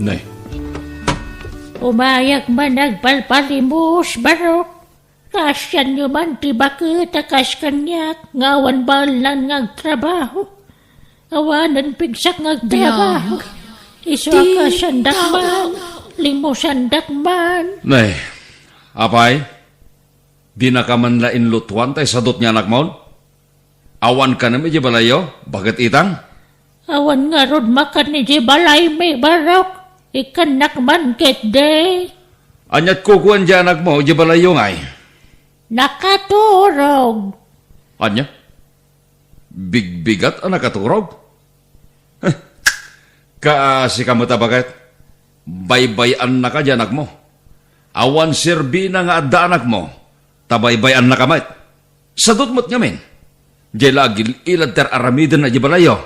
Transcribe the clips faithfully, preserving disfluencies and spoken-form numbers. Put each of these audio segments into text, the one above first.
Nay. Umayag man agpalpalimos, Barok. Kaasianyo man ti baket a kas kaniak nga awan baelnan nga agtrabaho. Awanen pigsak nga agtrabaho. Isu a kaasiandak man, limusandak man. Nay, apay, dinaka man la inlutuan tay sadut nga anakmon? Awan kanem idiay balayyo, baket itang? Awan ngarud makan idiay balaymi, Barok. Ikkannak man ketdi. Ania't kukuan diay anakmo idiay balayyo ngay? Nakaturog. Ania? Bigbigat a nakaturog? Heh, kaasika met a baket. Baybay-annaka diay anakmo. Awan serbina nga adda anakmo, ta baybay-annaka met. Sadut met ngamin. Diay la agil-ilad ti ar-aramidenna idiay balayyo.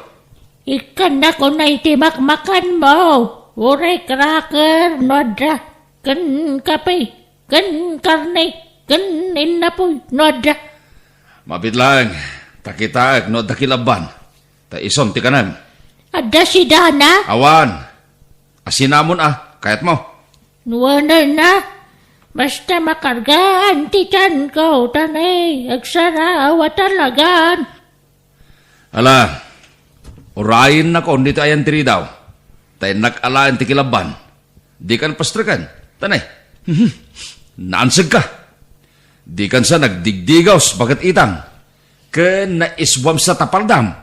Ikkannak unay ti makmakanmo. Uray cracker no adda, ken kape, ken karne, ken innapoy no adda. Mabiit laeng, ta kitaek no adda kilabban. Ta ison ti kanem? Adda sidana? Awan. Asinamon a, kayatmo? Nuanay na. Basta makargaan ti tianko, ta ne, agsarawa talagan. Ala, urayennakon ditoy ayan ti ridaw, ta innak alaen ti kilabban. Dikan pastreken, ta ne, naansegka. Dikan sa nagdigdigaws, baket itang. Ken naiswam sa tapaldam.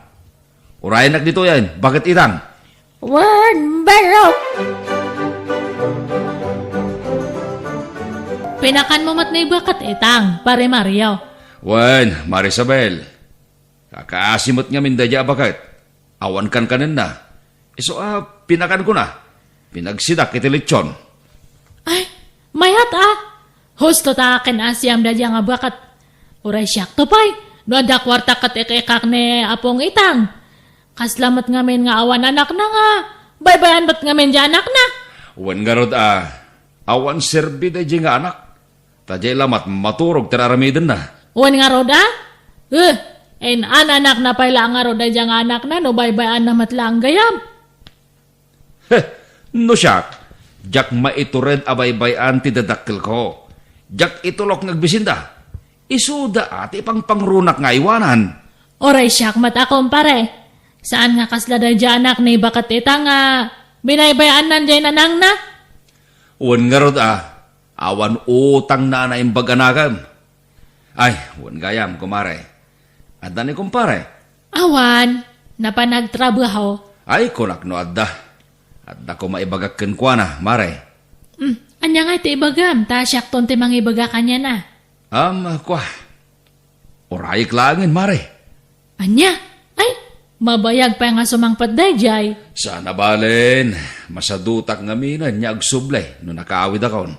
Urayennak ditoyen, baket itang. Wen, Barok. Pinakanmo met ni baket itang, Pare Mario. Wen, Mare Isabel. Kakaasi met ngamin daydiay a baket. Awan kankanenna. Isu a pinakankona. Pinagsidak iti lechon. Ay, mayat a. Husto ta ken asiam daydiay nga baket. Uray siakto pay. No adda kuarta ket ik-ikak ni Apong itang. Kasla met ngamin nga awan anakna nga baybay-an met ngamin diay anakna. Wen ngarud a, awan serbi daydiay nga anak. Ta diay la met maturog ti ar-aramidenna. Wen ngarud a? Eh, in-ananakna pay la ngarud daydiay nga anakna no baybay-anna met laeng gayam. Heh, no siak, diak maitured a baybay-an ti dadakkelko. Diak itulok nga agbisinda. Isuda a ti pangpangrunak nga aywanan. Uray siak met a, kumpare. Saan nga kasla daydiay anak ni baket itang nga binaybay-annan diay nanangna? Wen ngarud a, awan utangna a naimbag a nakem. Ay, wen gayam, kumare. Adda ni kumpare? Awan, napan agtrabaho. Ay, kunak no adda. Adda koma ibagak kenkuana, mare. Hmm, ania ngay ti ibagam, ta siakton ti mangibaga kaniana. Am, kua. Urayek laengen, mare. Ania? Ay, mabayag pay nga sumangpet daydiay. Saan a balen, masadutak ngaminen nga agsubli no nakaawidakon.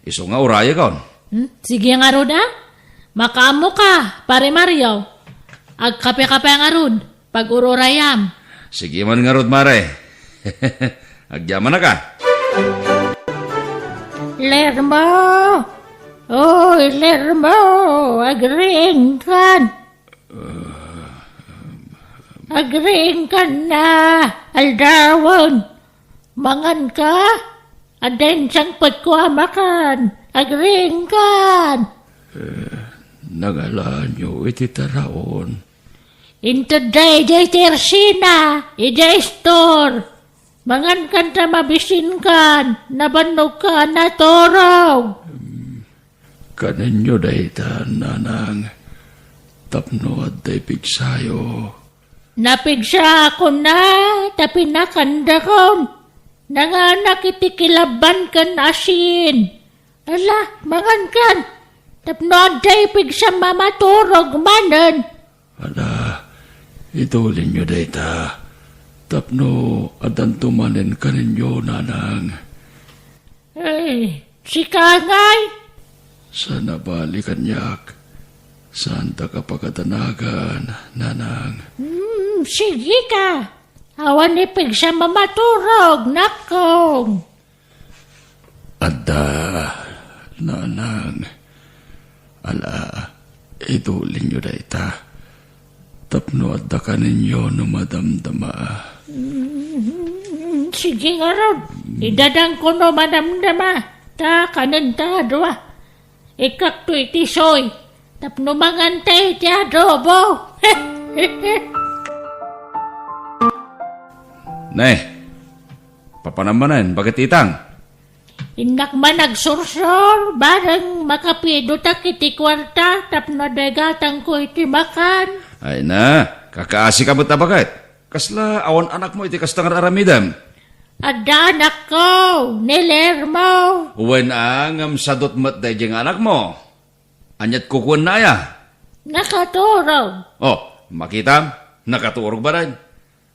Isu nga urayekon. Hmm? Sige ngarud a. Makaammoka, Pare Mario. Agkape-kape ngarud, pag-ururayam. Sige man ngarud, mare. Agyamanaka. Lermo! Oy, Lermo! Agriingkan! Agriingkan na! Aldawen! Manganka? Adda insangpetko a makan. Agriingkan! Eh, nangalaanyo iti taraon? Intedda idiay tersina, idiay istor. Mangankan ta mabisinkan, nabannogka a naturog. Kanenyo dayta, nanang, tapno adda ipigsayo. Napigsaakon a, ta pinakandakon. Nanganak iti kilabban ken asin. Ala, mangankan, tapno adda ipigsam a maturog manen. Ala, itulinyo dayta, tapno addanto manen kanenyo, nanang. Ay, sika ngay? Saan a bali kaniak. Saanta ka pakadanagan, nanang. Hmm, sige ka. Awan ipigsam a maturog, nakong. Adda, nanang. Ala, itulinyo dayta. Tapno adda kanenyo no madamdama. Mm, sige ngarud. Idadangko no manamnama, ta kanenta a dua. Ikkakto iti soy, tapno manganta iti adobo. Ne, papanam manen, baket itang? Innak man agsursor, bareng makapidotak iti kuarta tapno adda igatangko iti makan. Ay na, kakaasi ka met a baket. Kasla awan anakmo iti kasta nga aramidem? Adda anakko, ni Lermo. Wen a, ngem sadut met daydiay nga anakmo. Aniat kukuenna aya? Nakaturog. Oh, makitam? Nakaturog banen.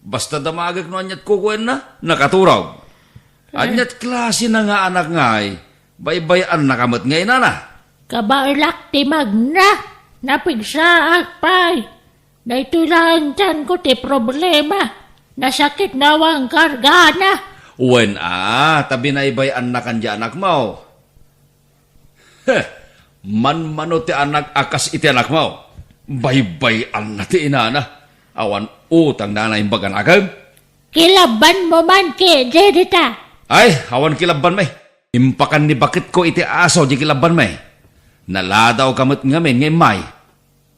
Basta damagek no aniat kukuenna, nakaturog. Eh. Aniat klasina nga anak ngay, baybay-annaka met nga inana? Kabaelak ti magna, napigsaak pay. Daytoy laeng tianko ti problema. Nasakit no awan kargana. Wen a, ta binaybay-annakan diay anakmo. Heh, manmano ti anak a kas iti anakmo. Baybay-anna ti inana. Awan utangna a naimbag a nakem. Kilabbanmo man ketdi dita. Ay, awan kilabbanmi. Impakan ni baketko iti aso diay kilabbanmi. Naladawka met ngamin nga immay.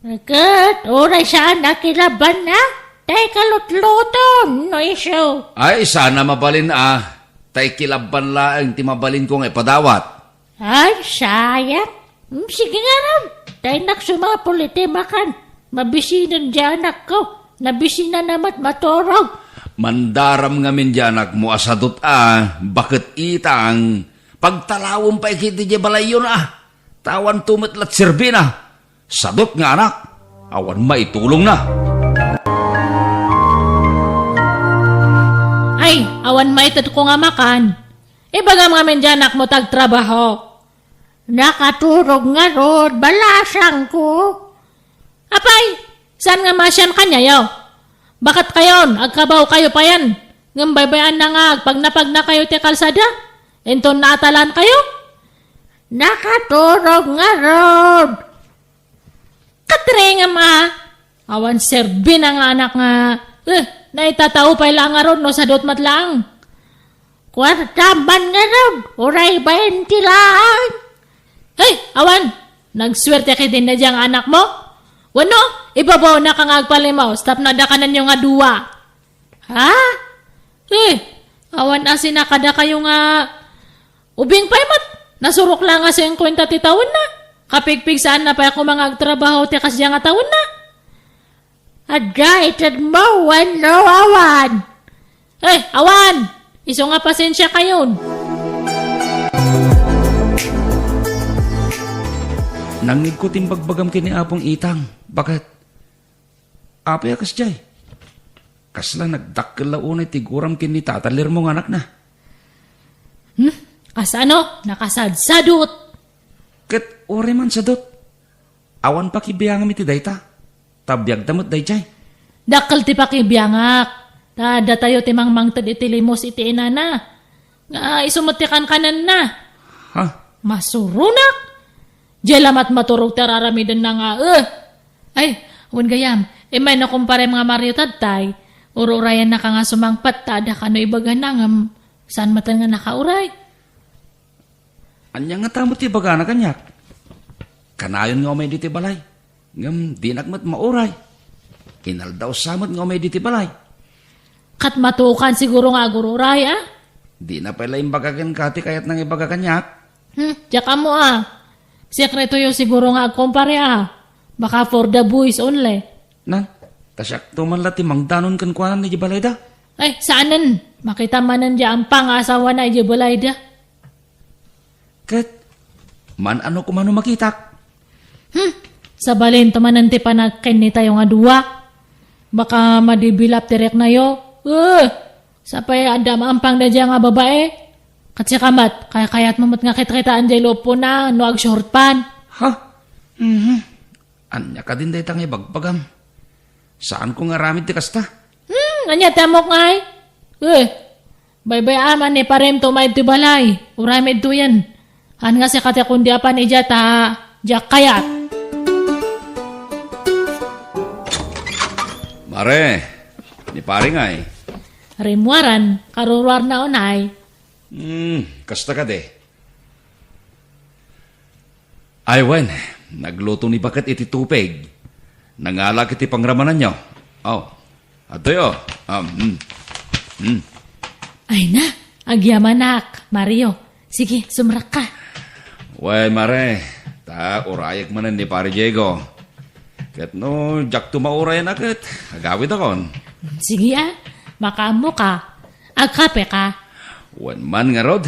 Ket uray saan a kilabbanna, tay kalutluton no isu. Ay, saan a mabalin a, tay kilabban laeng ti mabalinko nga ipadawat. Ay, sayang. Mm, sige ngarud, tay nak sumapul iti makan. Mabisinan diay anakko. Nabisinanna met maturog. Mandaram ngamin diay anakmo a sadut a, baket itang, pagtalawem pay ketdi diay balayyon a. Ta awanto met la ti serbina. Sadut nga anak, awan maitulongna. Ay, awan maitedko nga makan. Ibagam ngamin diay anakmo ta agtrabaho. Nakaturog ngarud, balasangko. Apay, saan nga masian kaniayo? Baket kayon, agkabaw kayo payen. Ngem baybay-anna nga agpagnapagnakayo ti kalsada. Inton naatalan kayo? Nakaturog ngarud. Katrengam a. Awan serbina nga anak nga, eh, naitatao pay la ngarud no sadut met laeng. Kuarta man ngarud, uray baynte laeng. Hey, awan! Nagsuerte ketdin daydiay nga anakmo? Wenno, ibabaonaka nga agpalimaw, tapno adda kanenyo nga dua. Ha? Eh, awan a sinakada kayo nga ubing pay met. Nasurok la nga singkuenta ti tawenna. Kapigpigsaanna pay a koma nga agtrabaho ti kasdiay nga tawenna. Adda itedmo wenno awan? Eh, awan! Isu nga pasensia kayon. Nangngegko ti imbagbagam ken ni Apong Itang. Baket? Apay a kasdiay? Kasla nagdakkel la unay ti guram ken ni Tata Lermo nga anakna. Hmm? Kasano? Nakasadsadot. Ket uray man sadot. Awan pakibiangam iti dayta, ta biagda met daydiay. Dakkel ti pakibiangak, ta datayo ti mangmangted iti limos iti inana, nga isu met ti kankanenna. Ha? Masuronak! Diay lamat maturog ti ar-aramidenna nga, eh! Ay, wen gayam, immay no kumparem nga Mario tatay, ur-urayannaka nga sumangpet ta adda kano ibagana ngem saan metten nga nakauray. Ania ngata met ti ibagana kaniak? Kanayon nga umay ditoy balay, ngem dinak met mauray. Inaldaw sa met nga umay ditoy balay. Ket matukan siguro nga agur-uray, a? Dina pay la imbaga kenka ti kayatna nga ibaga kaniak. Hmm, diak ammo, a. Sekretoyo siguro nga agkumpare, a. Baka for the boys only. Nan, ta siakto man la ti mangdanon kenkuana idiay balayda. Ay, saanen. Makita manen diay ampang a asawana idiay balayda. Ket, man-ano koma no makitak? Hmm, sabalinto manen ti panagkennitayo nga dua. Baka madibilap ti reknayo. Eh, sapay adda maampang daydiay nga babae. Ket sika met, kaykayatmo met nga kitkitaen diay lupona no agshortpan. Ha? Mhm. Ania kadin dayta nga ibagbagam? Saanko nga aramid ti kasta. Hmm, ania ti ammok ngay? Eh, baybay-am a ni parem ta umay ditoy balay. Uray met ditoyen. Haan nga sika ti kundi apan idiay ta diak kayat. Mare, ni pare ngay. Rimmuaran, karuruarna unay. Hmm, kasta kadi. Ay, wen, nagluto ni Baket iti tupig. Nangalak iti pangramananyo. Oh, adtoy, oh. Um, mm. Mm. Ay na, agyamanak, Mario. Sige, sumrakka. Wen, mare, ta urayek manen ni Pare Diego. Ket no diakto maurayan a ket, agawidakon. Sige, ah, makaammoka. Agkapeka. Wen man ngarud,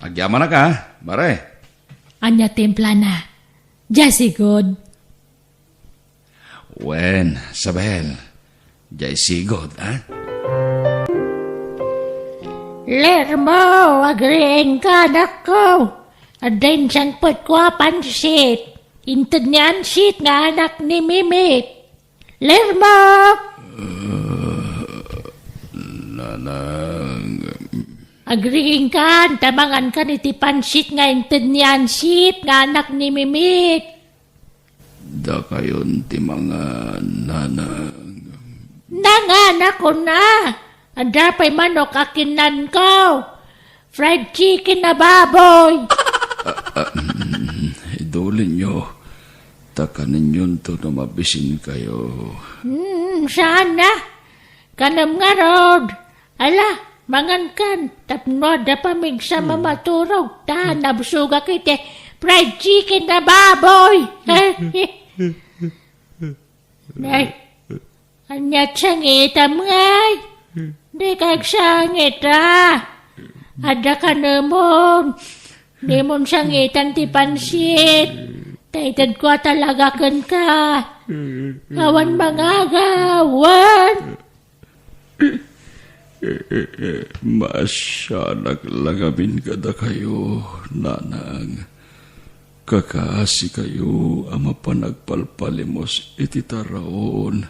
agyamanak, ah, mare. Ania timplana? Diay sigud. Wen, Sabel, diay sigud, ah? Lermo, agriingka, anakko. Adda insangpetko a pansit. Inted ni Ansit nga anak ni Mimit. Lermo! Nanang. Agriingkan, ta mangankan iti pansit nga inted ni Ansit nga anak ni Mimit. Dakayon ti mangan, nanang. Nanganakon a. Adda pay manok a kinnanko. Fried chicken a baboy. Ah, ah, mm, idulinyo. Ta kanenyon to no mabisinkayo. Hmm, saan na? Kanem ngarud. Ala, mangankan, tapno adda pamigsa a maturog, ta nabsogak iti fried chicken a baboy. Nay, ania't sangitam, ngay? Dika agsangit, a. Adda kanemon. Dimon sangitan ti pansit. Ta itedko a talaga kenka. Awan mangagawan. Maasianak la ngamin kadakayo, nanang. Kakaasikayo a mapan agpalpalimos iti taraon.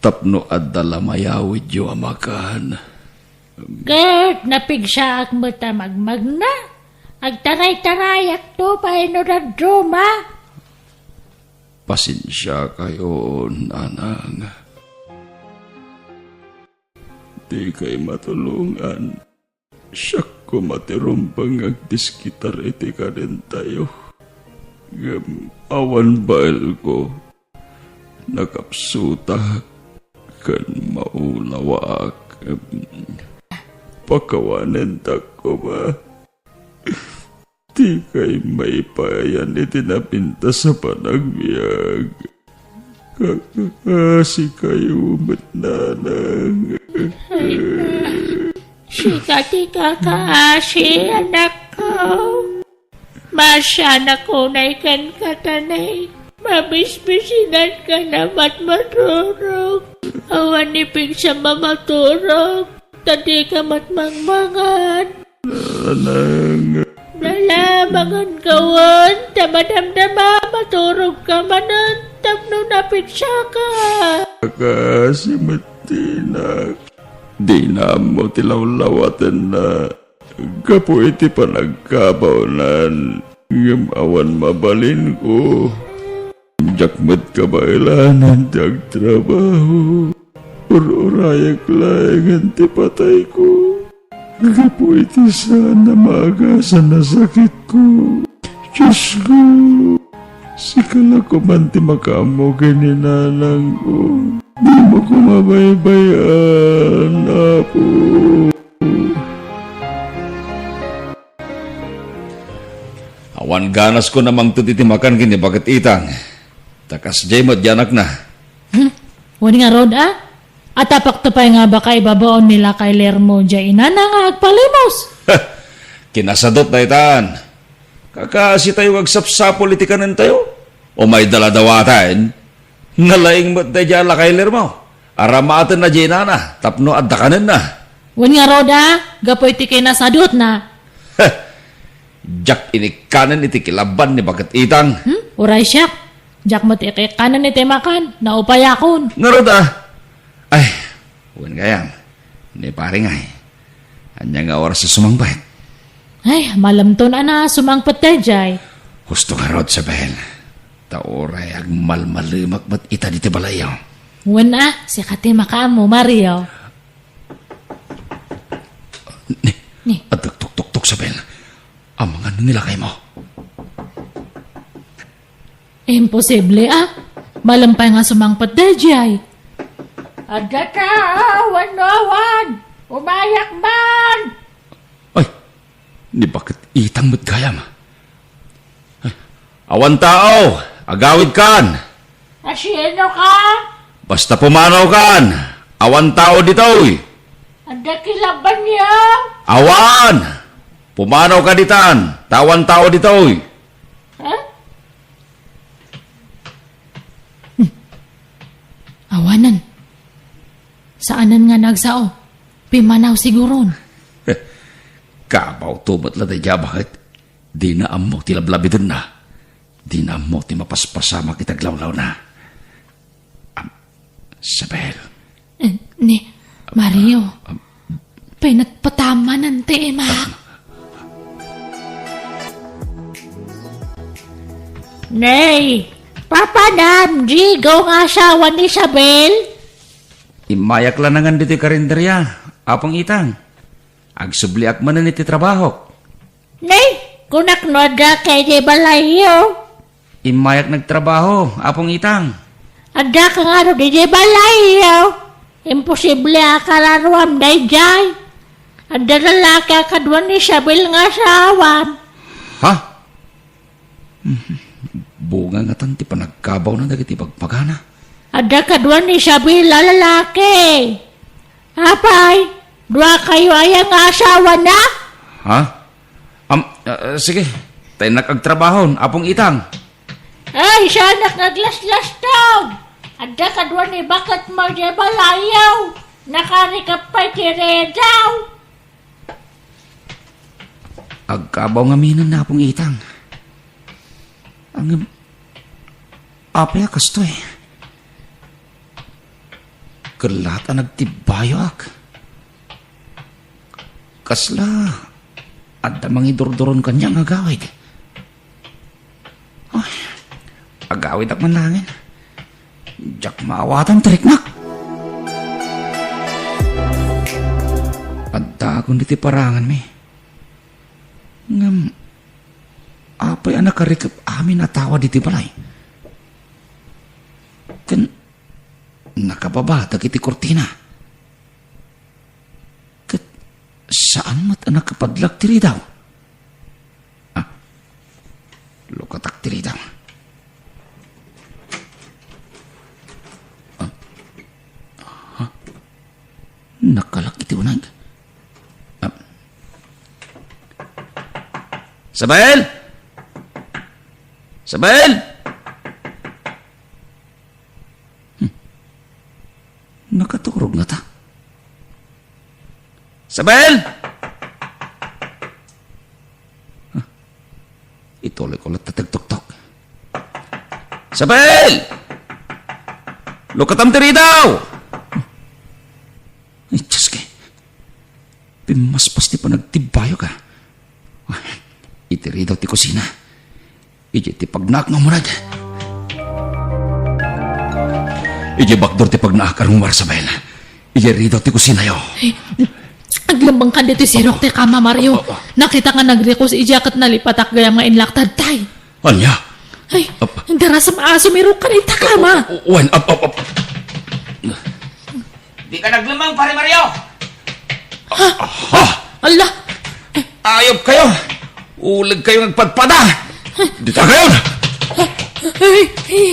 Tapno adda la mayawidyo a makan. Ket napigsaak met a magmagna. Agtaraytarayakto pay no dadduma. Pasensiakayo, nanang. Dikay matulongan. Siak koma ti rumbeng nga agdiskitar iti kanentayo. Ngem awan baelko. Nakapsutak ken maulawaak. Pakawanentak koma. Dikay maipayan iti napintas a panagbiag. Kakaasikayo met, nanang. Sika ti kakaasi, anakko. Maasianak unay kenka, ta nay, mabisbisinanka a matmaturog. Awan ni pigsa a maturog, ta dika met mangmangan. Nanang. Nalamangan kawen, ta madamdama, maturog ka manen, tapno napigsaka. Kakaasi met ti inak. Dina ammo ti lawlawatenna gapu iti panagkabawnan, ngem awan mabalinko. Diak met kabaelanen ti agtrabaho. Ur-urayek laengen ti patayko. Gapu iti saan a maagasan a sakitko. Diosko, sika la koman ti makaammo ken ni nanangko. Dimo koma baybay-an, Apo. Awan ganasko a mangted iti makan ken ni Baket Itang. Ta kasdiay met diay anakna. Hmm? Wen ngarud, a? Atapakto pay nga baka ibabaon ni lakay Lermo diay inana nga agpalimos. Kinasadut daytan. Kakaasitayo nga agsapsapul iti kanentayo. Umay dala dawaten. Nalaing met daydiay a lakay Lermo. Aramatenna diay inana tapno adda kanenna. Wen ngarud, a? Gapu iti kinasadutna. Diak inikkanen iti kilaban ni Baket Itang. Hmm? Uray siak. Diak met ikikkanen iti makan. Naupayakon. Ngarud, a? Ay, wen gayam. Ni pare ngay. Ania nga oras a sumangpet? Ay, malemton a sumangpet daydiay. Husto ngarud, Sabel. Ta uray agmalmalemak met ita ditoy balayyo. Wen a, sika ti makaammo, Mario. Ni, Ni. Adda tuktok, Isabel. Amangan no nilakaymo. Imposible, a. Malem pay nga sumangpet daydiay. Adda tao wenno awan? Umayak man! Ay, ni baket itang met gayam. Awan tao, agawidkan. Asinoka? Basta pumanawkan, awan tao ditoy. Adda kilabanyo? Awan! Pumanawka ditan, ta awan tao ditoy. Ha? Awanen. Saanen nga nagsao. Pimmanaw siguron. Kabaw to met la daydiay a baket. Dina ammo ti lablabidenna. Dina ammo ti mapaspasamak iti aglawlawna. Am, Isabel. Eh, ni Mario. Am, Pinagpatamanan ti ima. Nay, papanam, Jigo nga asawa ni Isabel? Immayak la nangan ditoy karinderya, Apong Itang. Agsubliak manen iti trabahok. Nay, kunak no adda kay di balayyo. Immayak nagtrabaho, Apong Itang. Adda ka ngarud iti balayyo. Imposible a kararuam daydiay. Adda lalaki a kadua ni Isabel nga asawam. Ha? Bunga ngatan ti panagkabawna dagiti bagpagana. Adda kadua ni Isabel a lalaki. Apay, dua kayo aya nga asawana? Ha? Am, ah, sige. Ta innak agtrabahon, Apong Itang. Ay, saanak nga aglaslastog. Adda kadua ni baket mo di balayyo. Nakarikap pay ti redaw. Agkabaw ngamin ni Apong Itang. Ngem, apay a kastoy? Ket laat a nagtibbayoak. Kasla adda mangidurduron kaniak nga agawid. Ay, agawidak man laengen. Diak maawatan ti riknak. Addaakon ditoy paranganmi. Ngem, apay a nakarikep amin a tawad iti balay? Ken nakababa dagiti kurtina. Ket saan met a nakapadlak ti ridaw. Ah, lukatak ti ridaw. Ah, ha? Nakalak iti uneg. Ah. Isabel! Isabel! Hmm. Nakaturog ngata. Isabel! Ah, ituloy ko latta ti agtuktok. Isabel! Lukatam ti ridaw! Ay, Diyos ko. Pimmaspas ti panagtibbayok, a. Iti ridaw ti kusina. Idiay ti pagnaak nga umuneg. Idiay bakdor ti pagnaak a rungwar, Isabel. Idiay ridaw ti kusinayo. Ay, aglemmengkan ditoy sirok ti kama, Mario. Oh, oh, oh. Nakitak nga nagrikus idiay ket nalipatak gayam nga inlaktadtay. Ania? Ay, ap- darasem a sumirok ka dita kama. O, o, wen, ap, ap, ap. Dika naglemmeng, Pare Mario! Ha? Ha? Ala! Ayop kayo! Uleg kayo agpadpada! Dita kayo! Ay, ay,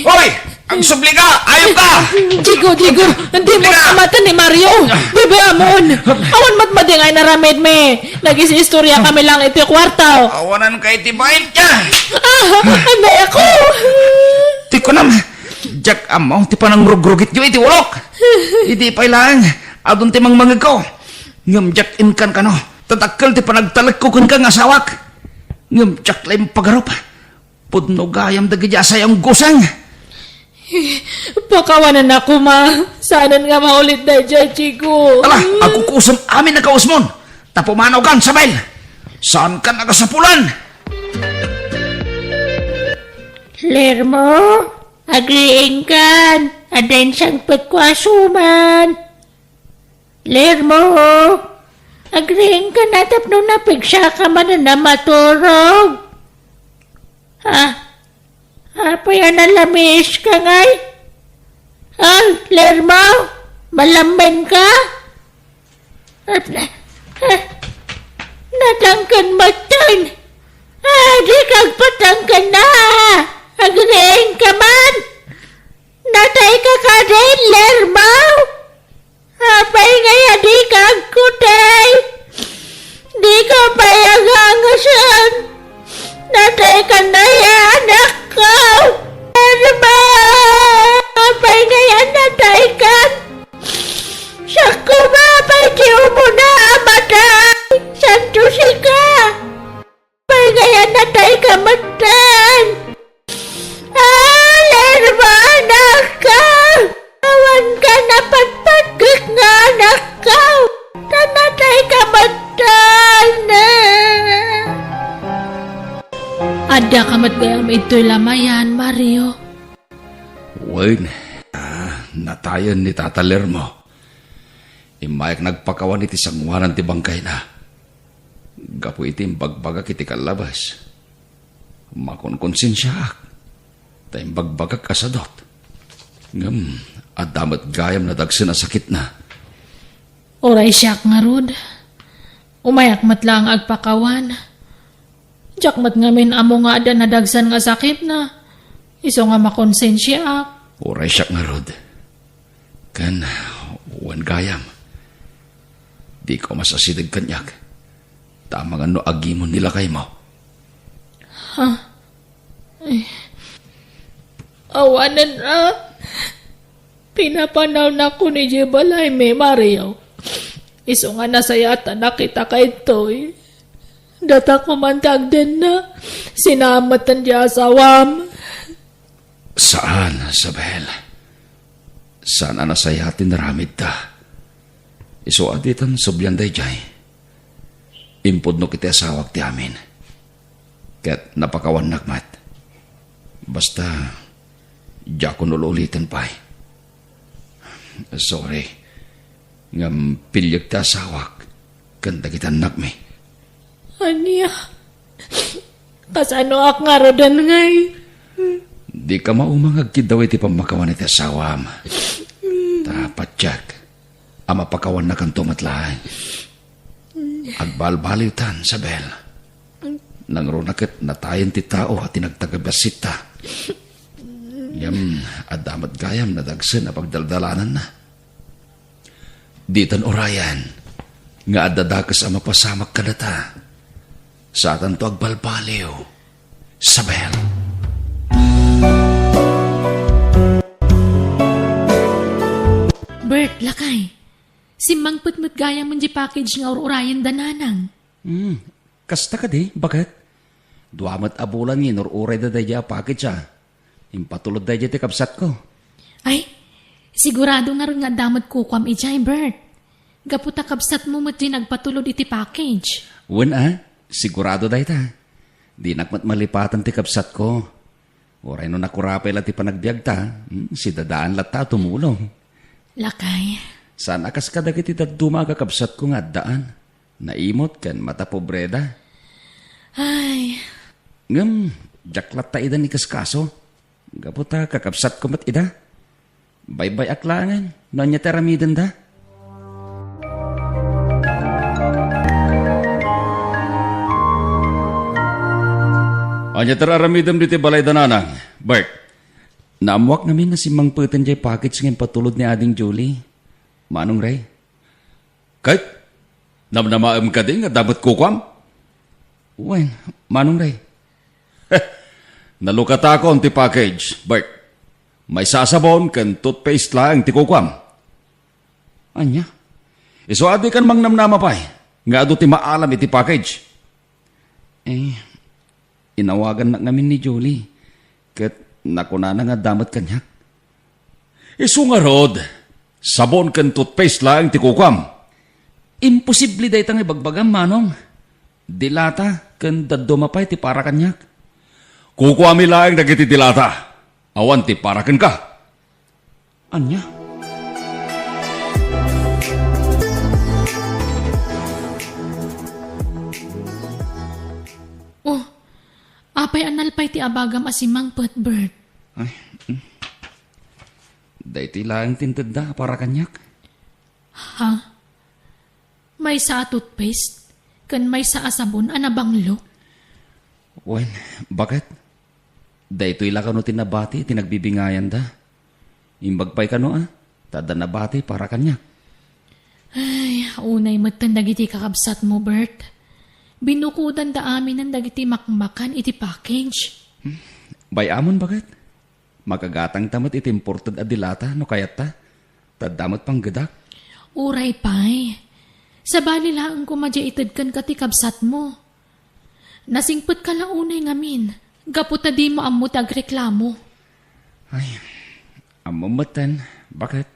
Hoy! Agsubli ka! Ayop ka! Diego, Diego! Hindi mo Diego! Kamatan ni Mario! Bebe Amon! Awan matmadi nga inaramid mi! Nagis-istorya kami lang iti kwarto! Awanan ka iti bait niya! Ah! Anay ako! Ti kunam, diak ammo ti panangrugrugityo iti ulok! Idi pay laeng, adun ti mangmangegko. Ngem diak inkan kano, ta dakkel ti panagtalekko kenka nga asawak. Ngem diak la impagarup. Pudno gayam dagiti asayanguseng. Pakawanan a koma. Saanen nga maulit daydiay, Chico. Ala, agkukusem amin a kausmon. Ta pumanawkan, Isabel. Saankan a kasapulan. Lermo, agriingkan. Adda insangpetko a suman. Lermo! Agriingka na tapno napigsaka manen a maturog. Ha? Apay a nalamiiska ngay? Ay, Lermo, malammenka? Natangken metten. Ah, dika agpatangken a. Agriingka man. Natayka kadi, Lermo? Apay ngay a dika agkutay? Dika pay agangasen. Nataykan a, anakko. Lermo, apay ngay a nataykan? Sakko ba pay ti umuna a matay? Santo sika. Apay ngay a natayka metten? Ah, Lermo, anakko! Awan ka napatpatgek nga anakko! Ta natayka metten! Addaka met gayam idtoy lamayan, Mario. Wen, ah, natayen ni Tata Lermo. Immayak nagpakawan iti sangoanan ti bangkayna. Gapu iti imbagbagak iti kallabas, makonkonsensiaak, ta imbagbagak a sadut. Ngem adda met gayam nadagsen a sakitna. Uray siak ngarud, umayak met laeng agpakawan. Diak met ngamin ammo nga adda nadagsen nga sakitna, isu nga makonsensiaak. Uray siak ngarud. Ken, wen gayam, dika umas asideg kaniak, ta amangan no agimon ni lakaymo. Ha? Eh, awanen a. Pinapanawnakon idiay balaymi, Mario. Isu nga nasayaat a nakitaka ditoy. Datako man ti agdenna. Sinaam metten ti asawam. Saan, Isabel. Saan a nasayaat ti naramidta. Isu a ditan sublian daydiay. Impudnok iti asawak ti amin. Ket napakawannak met. Basta, diakon ul-uliten pay. Sorry. Ngem piliek ti asawak ken dagiti annakmi. Ania? Kasanoak ngaruden ngay? Dika mauma nga agkiddaw iti pammakawan iti asawam. Ta patiek a mapakawannakanto met laeng. Agbalbaliwtan, Isabel. Nangruna ket natayen ti tao a ti nagtagabassitta. Ngem adda met gayam nadagsen a pagdaldalananna. Ditan urayen nga adda dakes a mapasamak kadata. Saatanto agbalbaliw, Isabel. Bert, lakay. Simmangpet met gayam diay package nga ur-urayen da nanang. Hmm, kasta kadi, baket? Dua met a bulan nga inur-urayda daydiay a package a. Impatulod daydiay ti kabsatko. Ay, sigurado ngarud nga adda met kukuam idiay, Bert. Gapu ta kabsatmo met diay nagpatulod iti package. Wen a, sigurado dayta. Dinak met malipatan ti kabsatko. Uray no nakurapay la ti panagbiagta, hmm, sidadaan latta a tumulong. Lakay. Saan a kas kadagiti dadduma a kakabsatko nga addaan. Naimot ken matapobreda. Ay. Ngem, diak latta ida ikaskaso. Gapu ta kakabsatko met ida. Baybay-ak laengen no ania ti aramidenda. Ania ti aramidem ditoy balay da nanang, Bert? Naammoak ngamin a simmangpeten diay package nga impatulod ni Ading Julie. Manong Ray? Ket, namnamaem kadi nga adda met kukuam? Wen, Manong Ray. Nalukatakon ti package, Bert. Maysa a sabon ken toothpaste laeng ti kukuam. Ania? Isu a dikan mangnamnama pay nga adu ti maalam iti package. Eh, inawagannak ngamin ni Julie, ket nakunana nga adda met kaniak. Isu ngarud, sabon ken toothpaste laeng ti kukuam. Imposible dayta nga ibagbagam, Manong. Dilata ken dadduma pay ti para kaniak. Kukuami laeng dagiti dilata. Awan ti para kenka. Ania? Apay a nalpay ti abagam a simangpet, Bert? Ay, mm. Daytoy laeng ti intedda para kaniak. Ha? Maysa a toothpaste ken maysa a sabon a nabanglo? Wen, baket? Daytoy la kano ti nabati ti nagbibingayanda. Imbag pay kano a, ta adda nabati para kaniak. Ay, unay metten dagiti kakabsatmo, Bert. Binukudanda aminen dagiti makmakan iti package. Hmm, bay-amon, baket? Makagatangta met iti imported a dilata no kayatta. Ta adda met panggedak. Uray pay. Sabali laeng koma diay ited kenka ti kabsatmo. Nasingpetka la unay ngamin, gapu ta dimo ammo ti agreklamo. Ay, ammom metten, baket?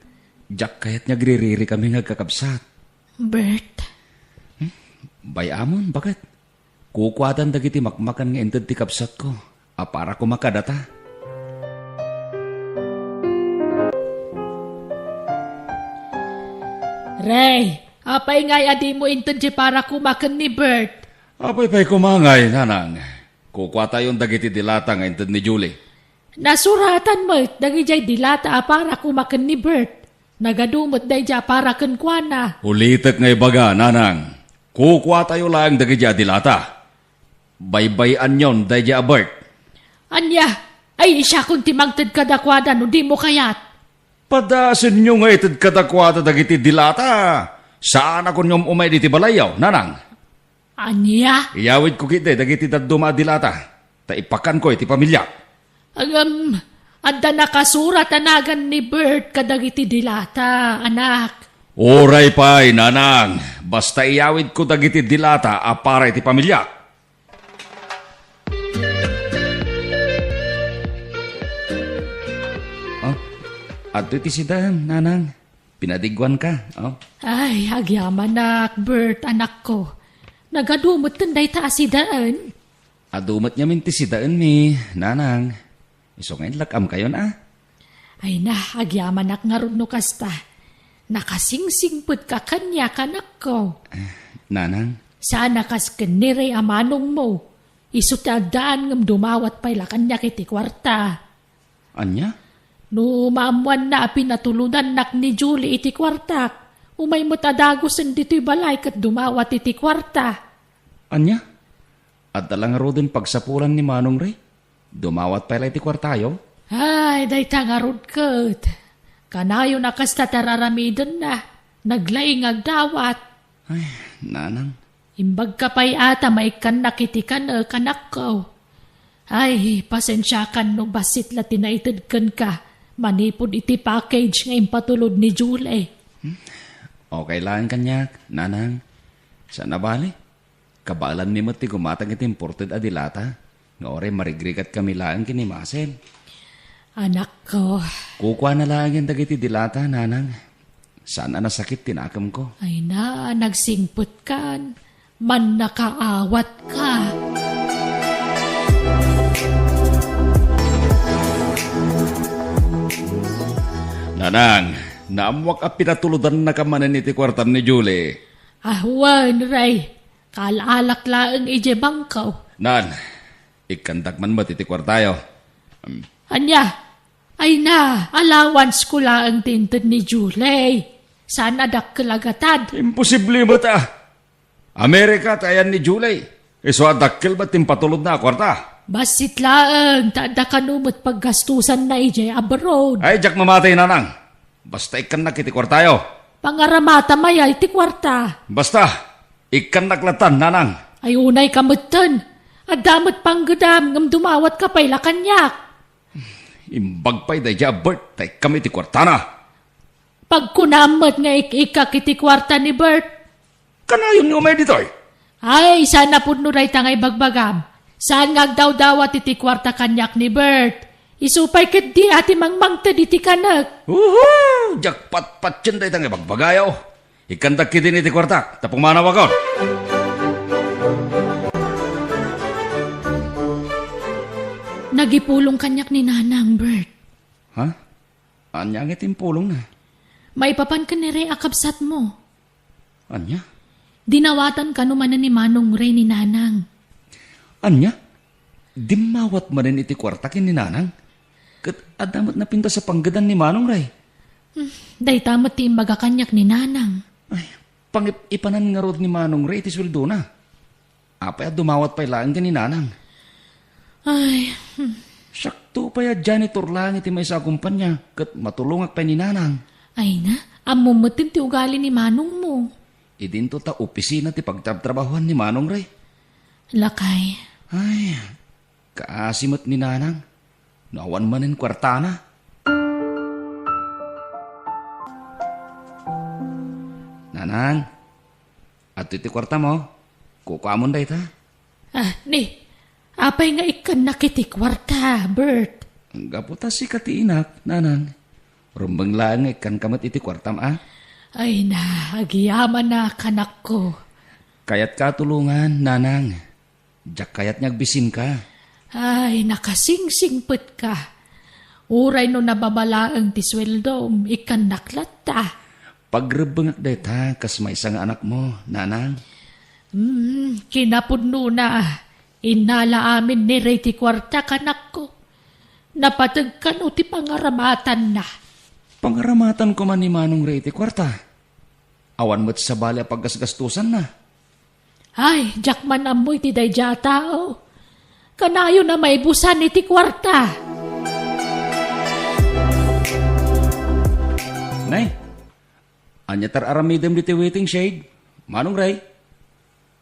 Diak kayat nga agririri kami nga agkakabsat. Bert. Hmm? Bay-amon, baket? Kukuadan dagiti makmakan nga inted ti kabsatko a para koma kadata. Ray, apay ngay a dimo inted ti para koma ken ni Bert? Apay pay koma ngay, nanang? Kukuatayon dagiti dilata nga inted ni Julie. Nasuratan met dagidiay dilata a para koma ken ni Bert. Nagadu met daydiay a para kenkuana. Ulitek nga ibaga, nanang. Kukuatayo laeng dagidiay a dilata. Baybay-anyon daydiay a Bert. Ania? Ay, siakon ti mangted kadakuada no dimo kayat. Padaasenyo nga ited kadakuada dagiti dilata. Saan a kunyo umay diti balayyo, nanang. Ania? Iyawidko ketdi dagiti dadduma a dilata, ta ipakanko iti pamiliak. Ngem, adda nakasurat a nagan ni Bert kadagiti dilata, anak. Uray pay, nanang, basta iyawidko dagiti dilata a para iti pamiliak. Oh, adtoy ti sidaem, nanang. Pinadiguanka, oh. Ay, agyamanak, Bert, anakko. Nagadu metten dayta a sidaen. Adu met ngamin ti sidaenmi, nanang. Isu nga inlak-amkayon, a? Ay na, agyamanak ngarud no kasta. Nakasingsingpetka kaniak, anakko. Eh, nanang. Saan a kas ken ni Ray a manongmo. Isu ti addaan ngem dumawat pay la kaniak iti kuarta. Ania? No maammoanna a pinatulodannak ni Julie iti kuartak, umay met a dagusen ditoy balay ket dumawat iti kuarta. Ania? Adda la ngaruden pagsapulan ni Manong Ray? Dumawat pay la iti kuartayo? Ay, dayta ngarud ket. Kanayon a kasta ti ar-aramidenna. Naglaing nga agdawat. Ay, nanang. Imbagka pay a ta maikkannak iti kanek, anakko. Ay, pasensiakan no bassit la ti naited kenka manipud iti package nga impatulod ni Julie. Hmm? Okay laeng kaniak, nanang. Saan a bale? Kabaelanmi met ti gumatang iti imported a dilata. Nga uray marigrigatkami laeng ken ni Masel. Anakko. Kukuana laengen dagiti dilata, nanang. Saan a nasakit ti nakemko. Ay na, nagsingpetkan. Mannakaawatka. Nanang, naammoak a pinatulodannaka manen iti kuartam ni Julie. Ah, wen, Ray. Kaal-alak laeng idiay bangko. Nan, ikkandak man met iti kuartayo. Ania? Ay na, allowance ko laeng ti inted ni Julie. Saan a dakkel a gatad? Imposible met a. Amerika ti ayan ni Julie. Isu a dakkel met ti impatulodna a kuarta. Bassit laeng, ta adda kano met paggastusanna idiay abroad. Ay, diak mamati, nanang. Basta ikkannak iti kuartayo. Pangaramata maya iti kuarta. Basta, ikkannak lattan, nanang. Ay, unay ka metten. Adda met panggedam, ngem dumawat ka pay la kaniak. Imbag pay daydiay a Bert, ta ikkam iti kuartana. Pagkunam met nga ik-ikkak iti kuarta ni Bert. Kanayon nga umay ditoy? Ay, saan a pudno dayta nga ibagbagam. Saan nga agdawdawat iti kuarta kaniak ni Bert. Isu pay ketdi a ti mangmangted iti kanek. Uhu! Diak patpatien dayta nga ibagbagayo. Ikkandak ketdin iti kuartak, ta pumanawakon. Nagipulong kaniak ni Nanang, Bert. Ha? Ania nga ti impulongna? Maipapan ken ni Ray a kabsatmo. Ania? Dinawatan kano manen ni Manong Ray ni Nanang. Ania? Dimmawat manen iti kuarta ken ni Nanang? Ket adda met napintas a panggedan ni Manong Ray. Hmm, dayta met ti imbaga kaniak ni Nanang. Ay, pangip-ipanan ngarud ni Manong Ray ti sueldona. Apay a dumawat pay laeng ken ni Nanang? Ay, hmm. Siakto pay a janitor laeng iti maysa a kumpanya, ket matulongak pay ni Nanang. Ay na, ammom met ti ugali ni manongmo. Idinto ta opisina ti pagtrabtrabahoan ni Manong Ray. Lakay. Ay, kaasi met ni Nanang. No awan manen kuartana. Nanang, adtoy ti kuartamo. Kukuamon dayta. Ah, ni, apay nga ikkannak iti kuarta, Bert? Gapu ta sika ti inak, Nanang. Rumbeng laeng nga ikkanka met iti kuartam, a? Ay na, agyamanak, anakko. Kayatka a tulongan, Nanang. Diak kayat nga agbisinka. Ay, nakasingsingpetka. Uray no nababa laeng ti sueldom, ikkannak latta. Pagrebbengak dayta kas maysa nga anakmo, Nanang. Hmm, kinapudnona. Innala amin ni Ray ti kuarta, anakko. Napateg kano ti pangaramatanna. Pangaramatan koma ni Manong Ray ti kuarta. Awan met sabali a paggasgastosanna. Ay, diak man ammo iti daydiay a tao. Kanayon a maibusan iti kuarta. Nay, ania ti ar-aramidem ditoy waiting shed, Manong Ray?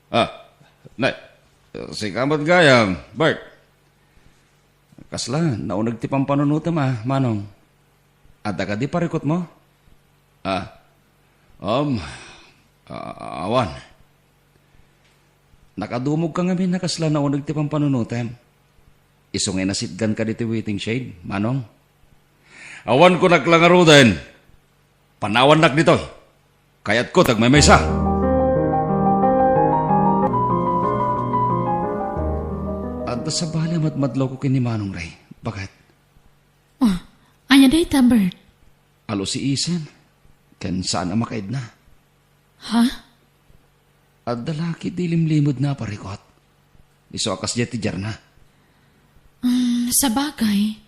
Ah, nay, sika met gayam, Bert. Kasla, nauneg ti pampanunotem a, Manong. Adda kadi parikutmo? Ah, um, a-, awan. Nakadumogka ngamin a kasla nauneg ti pampanunotem. Isu nga inasitganka ditoy waiting shed, Manong. Awan kunak la ngaruden. Panawannak ditoy. Kayatko ti agmaymaysa. Adda sabali a madmadlawko ken ni Manong Ray. Bakit? Oh, ania dayta, Bert? Alusiisen, ken saan a makaidna. Ha? Adda la ketdi limlimedna a parikut. Isu a kasdiay ti diarna. Mm, sabagay,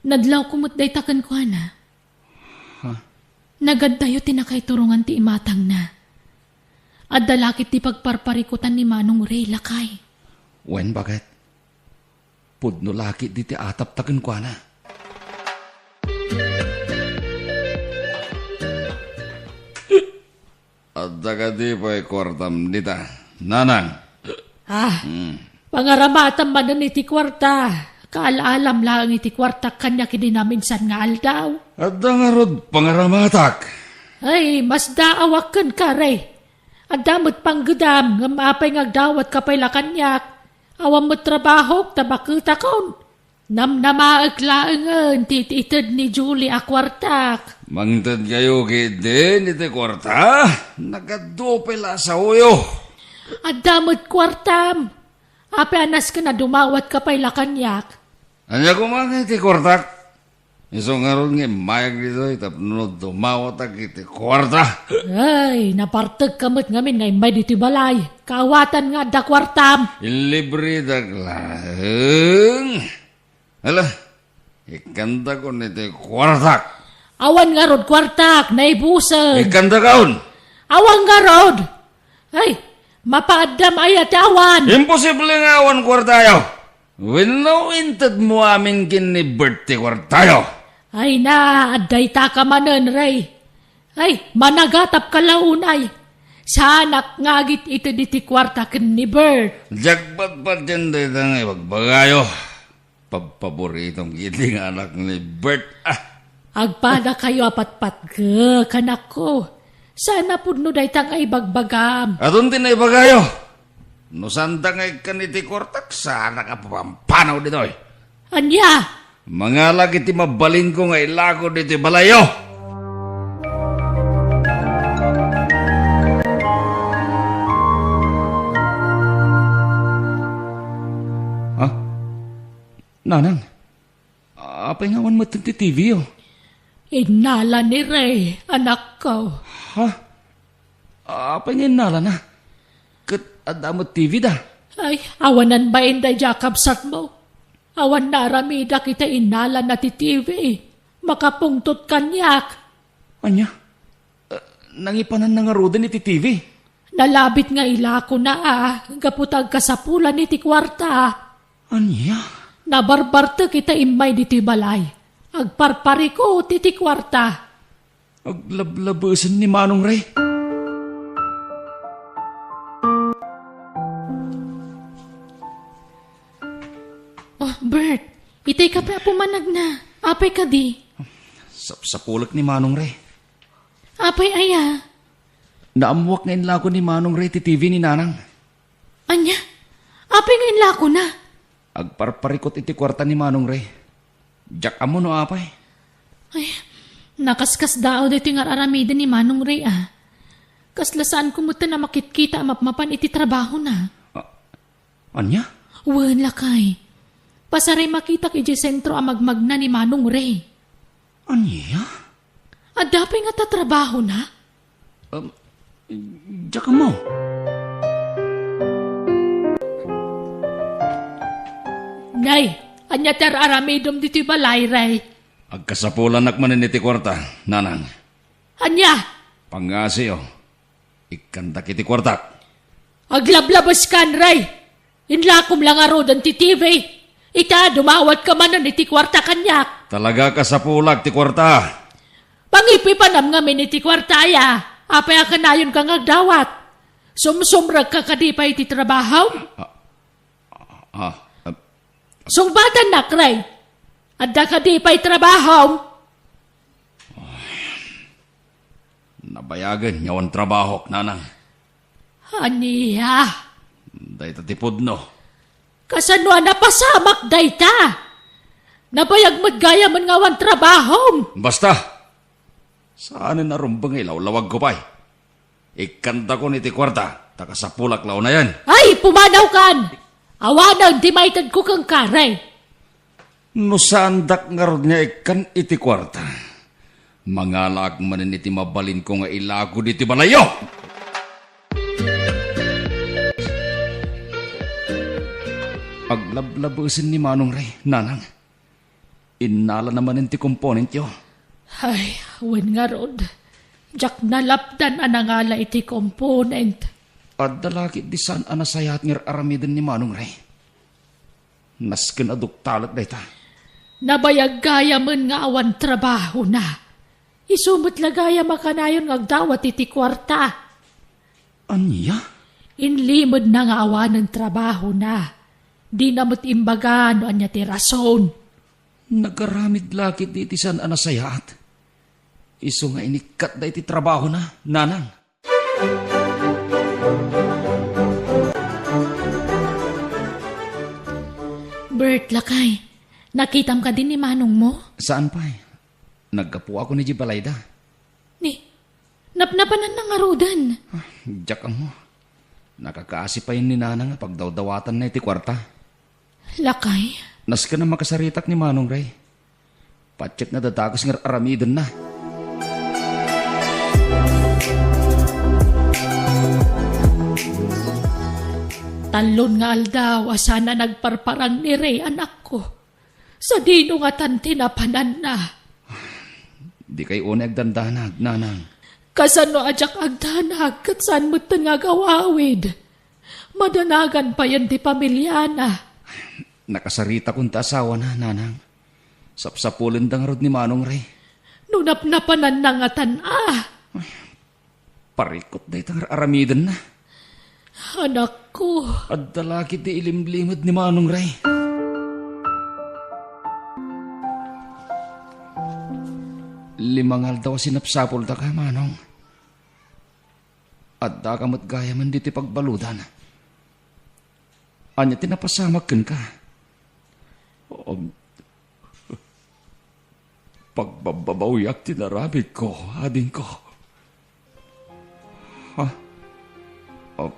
nadlawko met dayta kenkuana. Ha? Nagaddayo ti nakaiturongan ti imatangna. Adda la ketdi pagparparikutan ni Manong Ray, lakay. Wen, bakit? Pudno la ketdi ti atapta kenkuana. Adda kadi pay kuartam dita, Nanang? Ah, Hmm. Pangaramatam manen iti kuarta. Kaal-alam laeng iti kuartak kaniak idi naminsan nga aldaw. Adda ngarud pangaramatak. Ay, masdaawak kenka, Ray. Adda met panggedam, ngem apay nga agdawatka pay la kaniak? Awan met trabahok ta baketakon. Namnamaek laengen ti it-ited ni Julie a kuartak. Mangtedkayo ketdin iti kuarta? Nagadu pay la a saoyo. Adda met kuartam. Apay a nasken a dumawatka pay la kaniak? Ania koma nga iti kuartak? Isu ngarud nga immayag ditoy tapno dumawatak iti kuarta. Ay, napartekka met ngamin nga immay ditoy balay. Kaawatan nga adda kuartam. Inlibretak laeng. Hala, ikkantakon iti kuartak. Awan ngarud kuartak, naibusen. Ikkantakon. Awan ngarud. Ay, mapaaddam aya ti awan. Imposible nga awan kuartayo. Wenno intedmo amin ken ni Bert ti kuartayo. Ay na, adda itaka manen, Ray. Ay, managatapka la unay. Saanak nga agit-ited iti kuarta ken ni Bert. Diak patpatien dayta nga ibagbagayo. Pabpaboritom ketdi nga anak ni Bert. Ah. Agpadakayo a patpatgek, anakko. Saan a pudno dayta nga ibagbagam. Adun ti naibagayo. No saanta nga ikkan iti kuartak, saanak a papampanaw ditoy. Ania? Mangalak iti mabalinko nga ilako ditoy balayyo. Ha? Nanang, apay nga awan met ti T V yo? Innala ni Ray, anakko. Ha? Apay nga innalana? Ket adda met T V da? Ay, awanan bain daydiay a kabsatmo. Awan naaramidak iti innalana ti T V. Makapungtot kaniak. Ania? Eh, nangipananna ngaruden iti T V? Nalabit nga ilakona a, gapu ta agkasapulan iti kuarta. Ania? Nabarbartek ita immay ditoy balay. Agparparikot iti kuarta. Aglablabesen ni Manong Ray. Oh, Bert, itay kape a pumanagna. Apay kadi? Sapsapulek ni Manong Ray. Apay aya? Naammoak nga inlako ni Manong Ray ti T V ni Nanang. Ania? Apay nga inlakona? Agparparikot iti kuarta ni Manong Ray. Diak ammo no apay. Ay, nakaskasdaaw daytoy nga ar-aramiden ni Manong Ray, a. Kasla saanko metten a makitkita a mapmapan iti trabahona. Ah, ania? Wen, lakay. Pasaray makitak idiay sentro a magmagna ni Manong Ray. Ania? Adda pay nga tatrabahona? Um, diak ammo. Nay, ania ti ar-aramidem ditoy balay, Ray? Agkasapulanak manen iti kuarta, Nanang. Ania? Pangngasiyo. Ikkantak iti kuartak. Aglablabeskan, Ray! Inlakom la ngaruden ti T V. Ita, dumawatka manen iti kuarta kaniak. Talaga, kasapulak ti kuarta. Pangipipanam ngamin iti kuarta aya. Apay a kanayonka nga agdawat? Sumsumrekka kadi pay iti trabahom? Ah, ah, ah. Sungbatannak, Ray. Adda kadi pay trabahom? Nabayagen nga awan trabahok, Nanang. Ania? Dayta ti pudno. Kasano a napasamak dayta? Nabayag met gayamen nga awan trabahom. Basta! Saanen a rumbeng nga ilawlawagko pay. Ikkantakon iti kuarta, ta kasapulak la unayen. Ay, pumanawkan! Awanen ti maitedko kenka, Ray. No saandak ngarud nga ikkan iti kuarta, mangalaak manen iti mabalinko nga ilako ditoy balayyo! Aglablabesen ni Manong Ray, Nanang. Innalana manen ti componentyo. Ay, wen ngarud. Diak nalapdan a nangala iti component. Adda la ketdi saan a nasayaat nga ar-aramiden ni Manong Ray. Nasken a duktalek dayta. Nabayag gayamen nga awan trabahona. Isu met la gayam a kanayon nga agdawat iti kuarta. Ania? Inlimedna nga awanen trabahona. Dina met imbaga no ania ti rason. Nagaramid la ketdi iti saan a nasayaat. Isu nga inikkatda iti trabahona, Nanang. Bert, lakay, nakitam kadi ni manongmo? Saan pay. Naggapuakon idiay balayda. Ni, napnapananna ngaruden. Ah, diak ammo. Nakakaasi pay ni Nanang a pagdawdawatanna iti kuarta. Lakay? Nasken a makasaritak ni Manong Ray. Patiek nga dadakes nga ar-aramidenna. Tallon nga aldaw a saan a nagparparang ni Ray, anakko. Sadino ngatan ti napananna? Dikay unay agdandanag, Nanang. Kasano a diak agdanag ket saan metten nga agawawid? Madanagan payen ti pamiliana. Nakasaritakon ti asawana, Nanang. Sapsapulenda ngarud ni Manong Ray. No napnapananna ngatan a. Parikot dayta nga ar-aramidenna. Anakko. Adda la ketdi ilimlimed ni Manong Ray. Lima nga aldaw a sinapsapultaka, Manong. Addaka met gayamen ditoy pagbaludan. Ania ti napasamak kenka? Um, Pagbabbabawiak ti naramidko, adingko. Ha? Ah,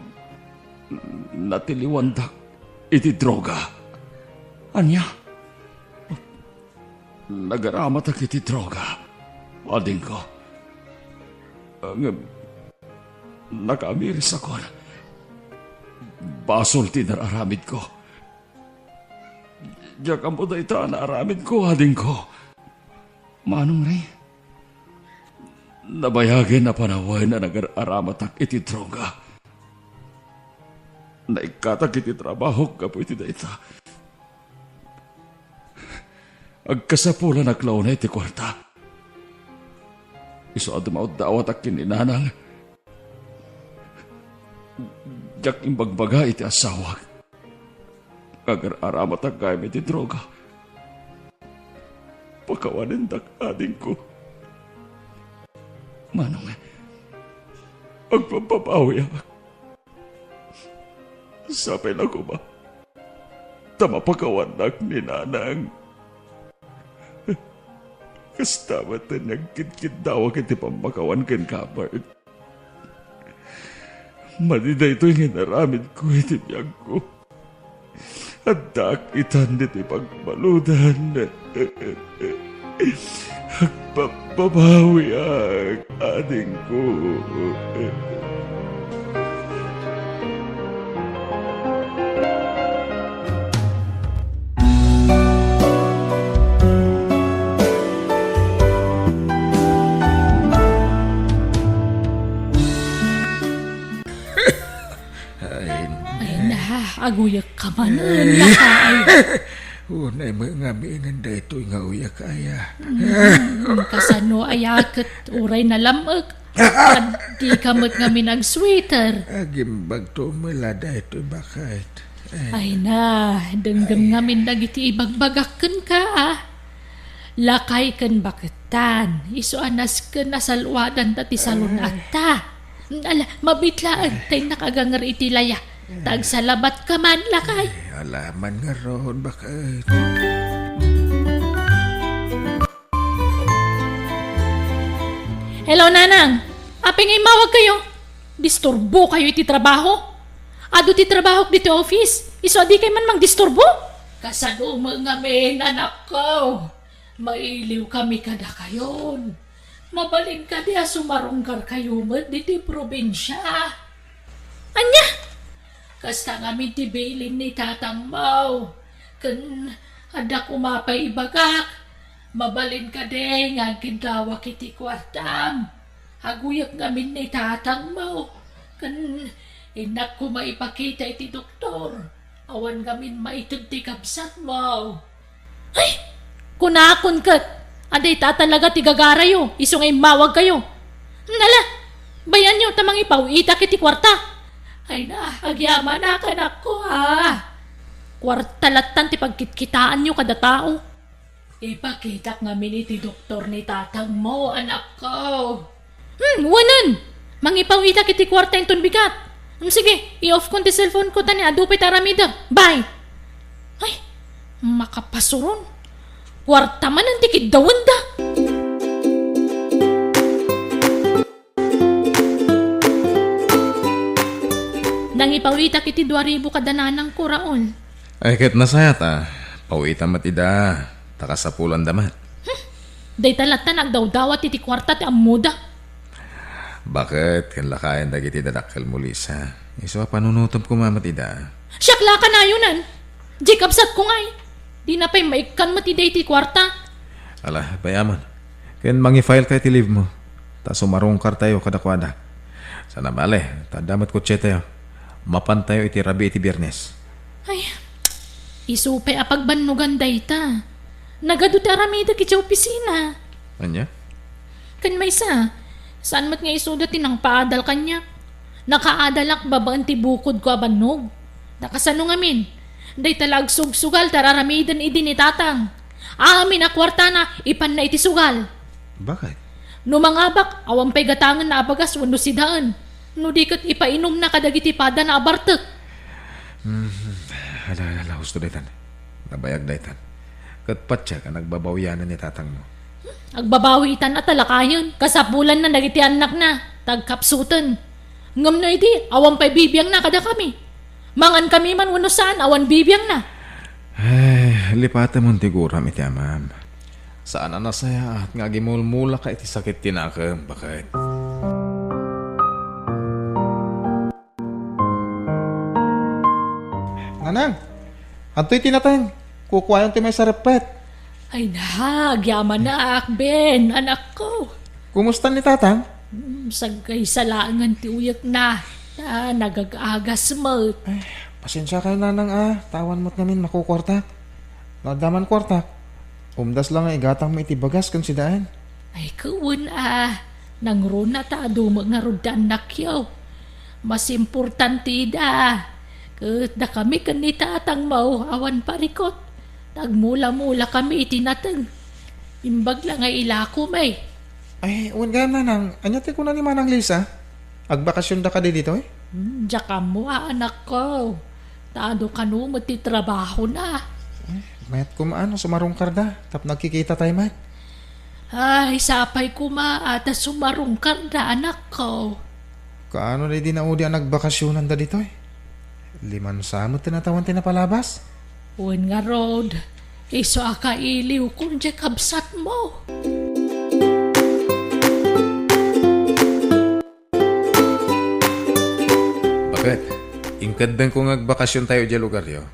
natiliwandak iti droga. Ania? Nagaramatak iti droga, adingko. Ngem, nakaamirisakon. basol ti nararamidko. Diak ammo dayta a naaramidko, adingko. Manong Ray, nabayagen a panawen a nagar-aramatak iti droga. Naikkatak iti trabahok gapu iti dayta. Agkasapulanak la unay ti kuarta. Isu a dumawdawatak ken ni Nanang, diak imbagbaga iti asawak. Agar-aramatak gayam iti droga. Pakawanendak, adingko. Manong, agpapabawyak. Sapay la koma ta mapakawannak ni Nanang. Kasta met ti agkidkiddawak iti pammakawan ken Gabbard. Madi daytoy nga inaramidko iti biagko. Addaak itan ditoy pagbaludan. Agpappabawiak, adingko. Ay, Ay, na, aguyek ka man, lakay. Unay met ngamin daytoy nga uyak aya. Mm, kasano aya ket uray nalam-ek? Ket dika met ngamin ag-sweater. Agimbagto met la daytoy, baket. Ay. Ay na, denggem ngamin dagiti ibagbagak kenka, a. Lakay ken bakettan, isu a nasken a salwadanta ti salun-atta. Ala, mabiit laeng, ta innak aganger iti laya. Ta agsalabatka man, lakay. Ay, ala man ngarud, baket. Hello, Nanang. Apay nga immawagkayo? Disturbokayo iti trabaho? Adu ti trabahok ditoy office. Isu a dikay man mangdisturbo? Kasano met ngamin, anakko? Mailiwkami kadakayon. Mabalin kadi a sumarungkarkayo met ditoy probinsia? Ania? Kasta ngamin ti bilin ni tatangmo. Ken adda koma pay ibagak. Mabalin kadi nga agkiddawak iti kuartam? Aguyek ngamin ni tatangmo. Ken innak koma ipakita iti doktor. Awan ngamin maited ti kabsatmo. Ay! Kunakon ket, a dayta talaga ti gagarayo, isu nga immawagkayo. Ala, bayanyo ta mangipaw-itak iti kuarta. Ay na, agyamanak, anakko, a. Kuarta lattan ti pagkitkitaanyo kada tao. Ipakitak ngamin iti doktor ni tatangmo, anakko. Hmm, wanen! Mangipaw-itak iti kuarta inton bigat. Hmm, sige, i-off kon ti cellphone ko ta ni adu pay ti aramidek. Bye! Ay, makapasuron. Kuarta manen ti kiddawenda. Nangipaw-itak iti dua ribu kada nanangko, Raul. Ay, ket nasayaat, a. Paw-itam met ida, ta kasapulanda met. Hmm, dayta latta nga agdawdawat iti kuarta ti ammoda. Baket, ken lakayen dagiti dadakkelmo, Lisa. Isu a panunotem koma met ida. Siak la a kanayonan. Di kabsatko ngay. Dina pay maikkan met ida iti kuarta. Ala, bay-amon. Ken mangi-file ka iti leave mo. Ta sumarungkartayo kadakuada. Saan a bale, ta adda met kotsetayo. Mapantayo iti rabii iti Biernes. Ay, isu pay a pagbannogan dayta. Nagadu ti aramidek iti opisina. Ania? Ken maysa, saan met nga isuda ti nangpaadal kaniak. Nakaadalak babaen ti bukodko a bannog. Ta kasano ngamin? Dayta la agsugsugal ti ar-aramiden idi ni Tatang. Amin a kuartana, ipanna iti sugal. Baket? No mangabak, awan pay gatangenna a bagas wenno sidaen. No di ket ipainumna kadagiti padana a bartek. Hmm, ala, ala, ala, husto daytan. Nabayag daytan. Ket patiek a nagbabawianan ni tatangmo. Agbabawi itan a talakayen, kasapulanna dagiti annakna, ta agkapsuten. Ngem no idi, awan pay bibiangna kadakami. Mangankami man wenno saan, awan bibiangna. Ay, lipatemon ti guram iti amam. Saan a nasayaat nga agimulmulaka iti sakit ti nakem, baket. Nanang, adtoy ti nateng. Kukuayon ti maisarepet. Ay na, agyamanak, Ben, anakko. Kumusta ni Tatang? Hmm, sagkaysa laengen ti uyekna. Ta nagag-agas met. Ay, pasensiakayo, Nanang, a. Ta awan met ngamin makukuartak. No adda man kuartak, umdas la nga igatangmo iti bagas ken sidaen. Ay, wen a, nangruna ta adu met ngarud ti annakyo. Mas importante ida. Ket dakami ken ni Tatangmo awan parikut. Nagmula-mula kami iti nateng. Imbag la nga ilakom, ay. Ay, wen gayam, Nanang, ania ti kuna ni Manang Lisa? Agbakasionda kadi ditoy? Hmm, diak ammo a, anakko. Ta adu kano met ti trabahona. Ay, mayat koma no sumarungkarda, tapno agkikitatayo met. Ay, sapay koma a ta sumarungkarda, anakko. Kaano daydi naudi a nagbakasionanda ditoy? Limansa met ti natawan ti napalabas? Wen ngarud, isu a kailiwkon diay kabsatmo. Baket, inkeddengko nga agbakasiontayo idiay lugaryo.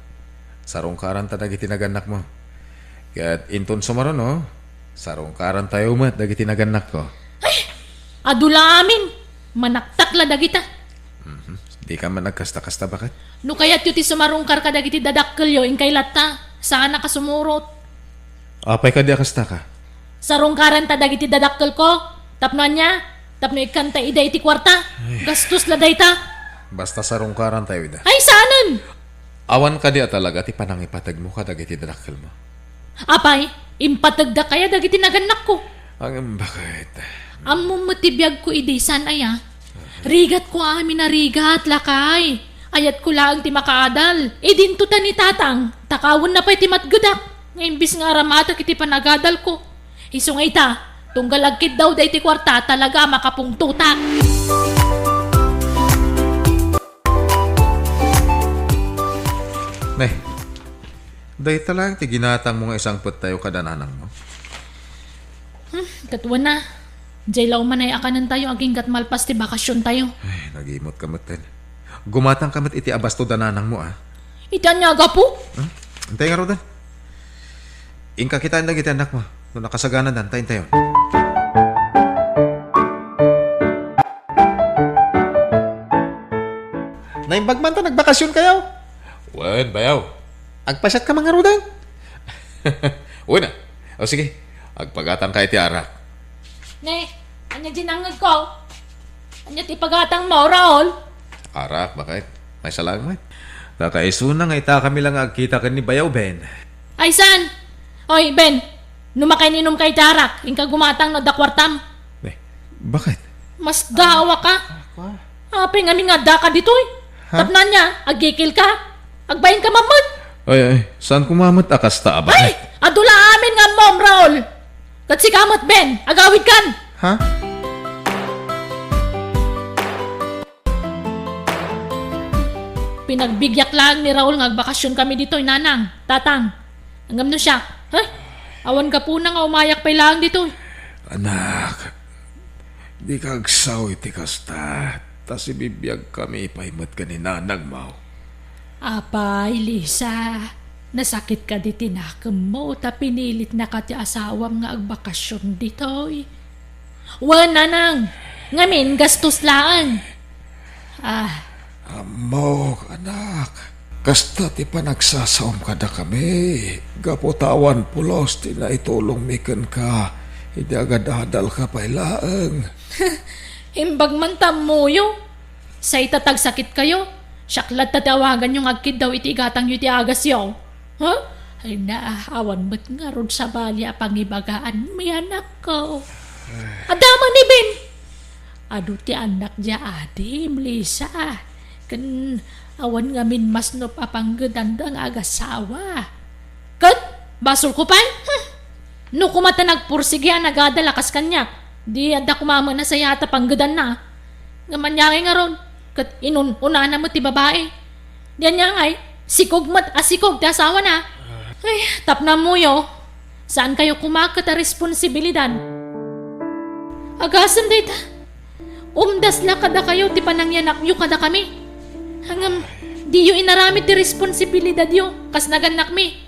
Sarungkaranta dagiti nagannakmo. Ket inton sumaruno, sarungkarantayo met dagiti nagannakko. Ay! Adu la amin! Manaktak la dagita. Mhm. Dika man agkasta-kasta, baket. No kayatyo ti sumarungkar kadagiti dadakkelyo, inkay latta. Saanak a sumurot. Apay kadi a kastaka? Sarungkaranta dagiti dadakkelko. Tapno ania? Tapno ikkanta ida iti kuarta. Ay. Gastos la dayta. Basta sarungkarantayo ida. Ay, saanen! Awan kadi a talaga ti panangipategmo kadagiti dadakkelmo? Apay, impategdak aya dagiti nagannakko? Ngem baket? Ammom met ti biagko idi, saan aya? Rigatko amin a rigat, lakay. Ayatko laeng ti makaadal. Idinto ta ni Tatang, ta kawenna pay ti matgedak. Nga imbis nga aramatek iti panagadalko. Isu nga ita, tunggal agkiddawda iti kuarta, talaga a makapungtotak. Ne, dayta laeng ti ginatangmo nga isangpettayo kada nanangmo? Hmm, ket wen a. Diay la umanay a kanentayo aginggat malpas ti bakasiontayo. Ay, nagimot ka metten. Gumatang ka met iti abasto da nanangmo, a. Iti ania a gapu? Hmm? Intay ngaruden. Inka kitaen dagiti annakmo. No nakasaganadan, ta intayon. Naimbag man ta nagbakasionkayo. Wen, bayaw. Agpasiatka man ngaruden? Wen a. O sige, agpagatangka iti arak. Ne, ania diay nangngegko? Ania ti ipagatangmo, Raul? Arak, baket. Maysa laeng met. Kakaisuna nga itakami la nga agkita ken ni Bayaw Ben. Ay, saan? Oy, Ben, no makaininumka iti arak, inka gumatang no adda kuartam. Eh, baket? Masdaawa ka. Apay ngamin nga addaka ditoy? Ha? Tapno ania, agkikilka? Agbainka man met. Ay, ay, saan koma met a kasta a baket? Ay! Adu la amin nga ammom, Raul! Ket sika met, Ben, agawidkan! Ha? Pinagbigiak laeng ni Raul nga agbakasionkami ditoy, Nanang, Tatang. Ngem no siak, he? Awan gapuna nga umayak pay laeng ditoy. Anak, dika agsao iti kasta, ta sibibiagkami pay met ken ni nanangmo. Apay, Lisa, nasakit kadi ti nakemmo ta pinilitnaka ti asawam nga agbakasion ditoy? Wen, Nanang, ngamin gastos laeng. Ah. Ammok, anak. Kasta ti panagsasaom kadakami, gapu ta awan pulos ti naitulongmi kenka idi agad-adalka pay laeng. Imbag man ta ammoyo. Say ta tagsakitkayo, siak latta ti awaganyo nga agkiddaw iti igatangyo iti agasyo. Ha? Ay na, awan met ngarud sabali a pangibagaanmi, anakko. Adda man ni Ben. Adu ti annak dia adim, Lisa. Ken awan ngamin masnop a panggedanda nga agasawa. Ket basolko pay? Hmm. No koma ta nagpursigi a nagadal a kas kaniak, di adda koma met a sayaat a panggedanna. Ngem ania ngay ngarud, ket inun-unana met ti babai. Di ania ngay, sikog met a sikog ti asawana. Ay, tapno ammoyo, saankayo koma ket a responsibilidad. Agasem dayta. Umdas la kadakayo ti panangyanakyo kadakami. Ngem, diyo inaramid ti responsibilidadyo kas nagannakmi.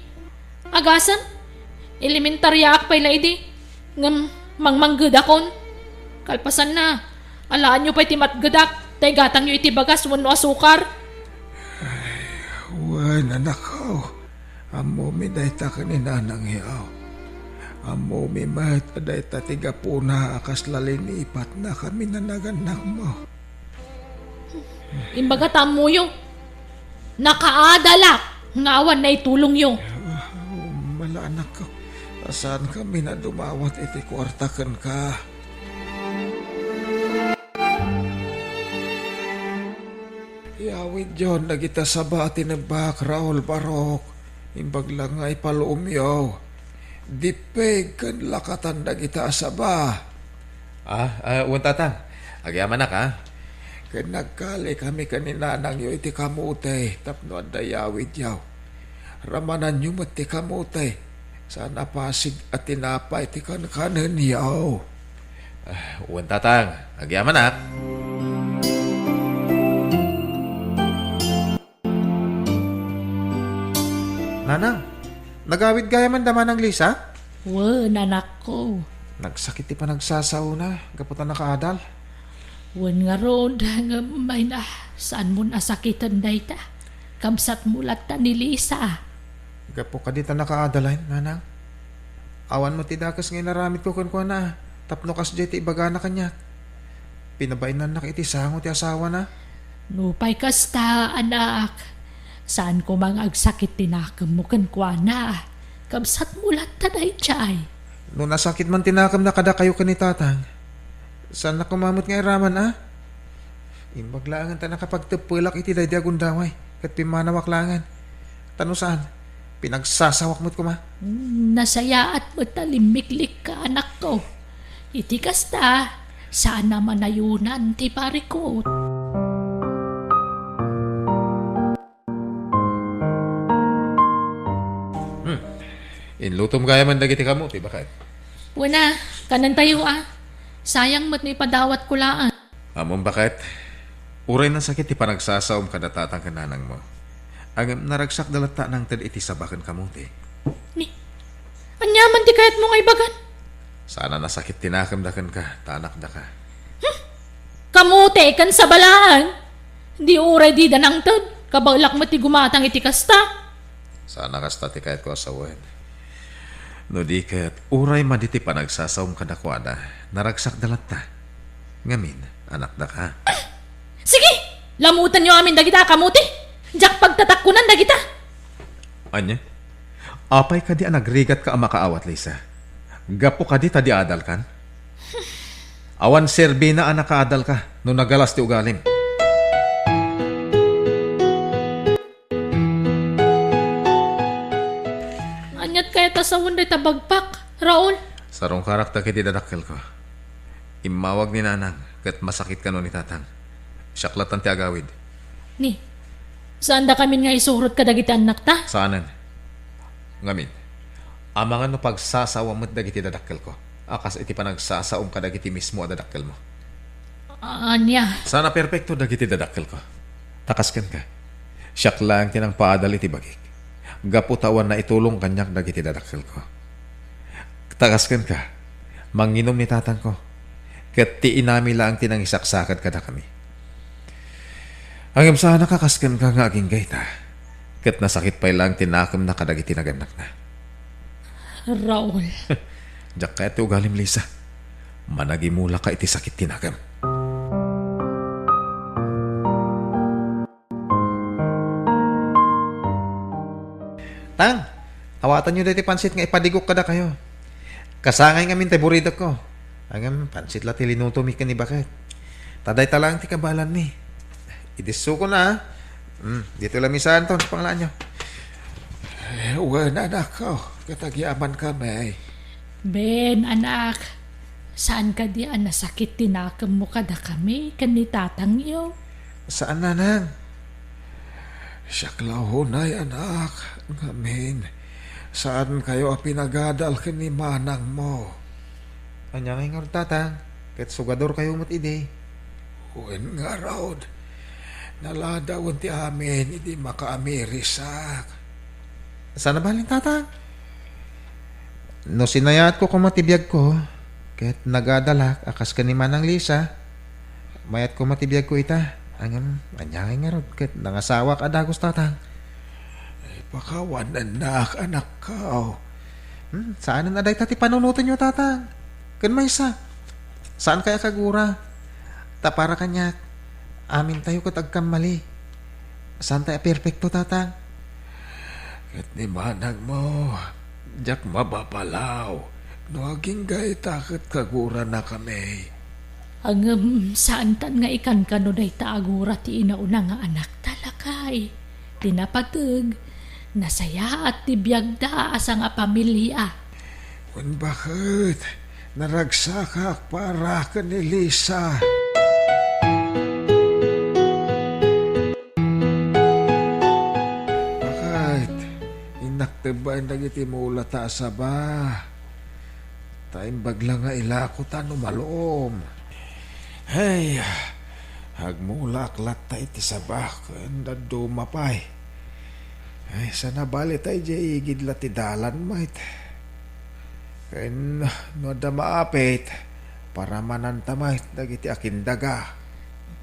Agasem, elementariaak pay la idi, ngem mangmanggedakon. Kalpasanna, alaanyo pay ti matgedak, ta igatangyo iti bagas wenno asukar. Wen, anakko, ammomi dayta ken ni nanangyo. Ammomi met a dayta ti gapuna a kasla linipatnakami a nagannakmo. Imbaga ta ammoyo, nakaadalak nga awan naitulongyo. Mala, anakko, saankami a dumawat iti kuarta kenka. Iyawidyon dagita saba a tinebbak, Raul Barok. Imbag la nga ipaluomyo. Dippeg ken lakatan dagita a saba. Ah, ah, wen, Tatang. Agyamanak, ah. Ken nagkalikami ken ni nanangyo iti kamote tapno adda iyawidyo. Ramananyo met ti kamote. Saan a pasig a tinapay ti kankanenyo. Ah, wen, Tatang. Agyamanak. Nanang, nagawid gayam da Manang Lisa? Wen, anakko. Nagsakit ti panagsasaona gapu ta nakaadal. Wen ngarud, ngem mayna, saan mon a sakiten dayta. Kabsatmo latta ni Lisa. Gapu kadi ta nakaadalen, Nanang. Awan met ti dakes nga inaramidko kenkuana, tapno kasdiay ti ibagana kaniak. Pinabainannak iti sango ti asawana. Nupay kasta, anak, saan koma nga agsakit ti nakemmo kenkuana. Kabsatmo latta daydiay. No nasakit man ti nakemna kadakayo ken ni Tatang, saannak koma met nga iraman, a? Imbag laengen ta nakapagteppelak iti daydi a gundaway, ket pimmanawak laengen. Ta no saan, pinagsasawak met koma. Nasayaat met ta limmiklikka, anakko. Iti kasta, saan a manayonan ti parikut. Hmm. Inlutom gayam dagiti kamote, baket? Wen a, kanentayo a. Sayang met no ipadawatko laeng. Ammom, baket, uray nasakit ti panagsasaom kada tatang ken nanangmo, ngem naragsakda latta a nangted iti saba ken kamote. Ni, ania man ti kayatmo nga ibagan? Saan a nasakit ti nakemda kenka, ta anakdaka. Hmm? Kamote ken saba laeng? Di uray dida nangted, kabaelak met ti gumatang iti kasta. Saan a kasta ti kayatko a sawen. No di ket, uray madi ti panagsasaom kadakuada, naragsakda latta. Ngamin, anakdaka. Sige! Lamutenyo amin dagita a kamote! Diak pagtatakkonan dagita! Ania? Apay kadi a nagrigatka a makaawat, Lisa? Gapu kadi ta di adalkan? Awan serbina a nakaadalka no nagalas ti ugalim. Aniat kayat a sawen dayta bagpak, Raul? Sarungkarak dagiti dadakkelko. Immawag ni nanang ket masakit kano ni tatang. Siak lattan ti agawid. Ni, saandakamin nga isurot kadagiti annakta? Saanen. Ngamin, amangan no pagsasawa met dagiti dadakkelko a kas iti panagsasaom kadagiti mismo a dadakkelmo. Ania? Saan a perpekto dagiti dadakkelko. Ta kas kenka, siak laeng ti nangpaadal iti bagik. Gapu ta awan naitulong kaniak dagiti dadakkelko. Ta kas kenka, manginum ni tatangko, ket ti inami laeng ti nangisaksakad kadakami. Ngem saanak a kas kenka nga agingga ita, ket nasakit pay laeng ti nakemna kadagiti nagannakna. Raul. Diak kayat ti ugalim, Lisa. Managimulaka iti sakit ti nakem. Tang, awatanyo daytoy pansit nga ipadigok kadakayo. Kasangay ngamin ti buridokko. Ngem pansit la ti linutomi ken ni baket. Ta dayta laeng ti kabaelanmi. Idissokon a. Hmm, ditoy lamisaanton ti panglaanyo. Eh, wen, anakko, ket agyamankami. Ben, anak, saan kadi a nasakit ti nakemmo kadakami ken ni tatangyo? Saan, nanang. Siak la unay, anak, ngamin, saankayo a pinagadal ken ni manangmo. Ania ngay ngarud, tatang? Ket sugadorkayo met idi. Wen ngarud, Naladawen ti amin idi makaamirisak. Saan a bale, Tatang? No sinayaatko koma ti biagko, ket nagadalak a kas ken ni Manang Lisa, mayat koma ti biagko ita. Ngem, ania ngay ngarud ket nangasawak a dagus, Tatang? Ay, pakawanennak, anakko. Hmm, saanen a dayta ti panunotenyo, Tatang. Ken maysa, saan kaya kagura? Ta para kaniak, amintayo ket agkammali. Saantay a perpekto, Tatang. Ket ni manangmo, diak mababalaw no agingga ita ket kaguranakami. Ngem saantan nga ikankano dayta a gura ti inauna nga anakta, lakay. Ti napateg, nasayaat ti biagda a sangapamilia. Wen baket, naragsakak para ken ni Lisa. Baket, innak tebbaen dagiti mulata a saba. Ta imbag la nga ilako ta no malom. Hey, agmulaak latta iti saba ken dadduma pay. Ay, saan a bale ta idiay igid la ti dalan met. Ken no adda maapit, paramananta met dagiti akindaga.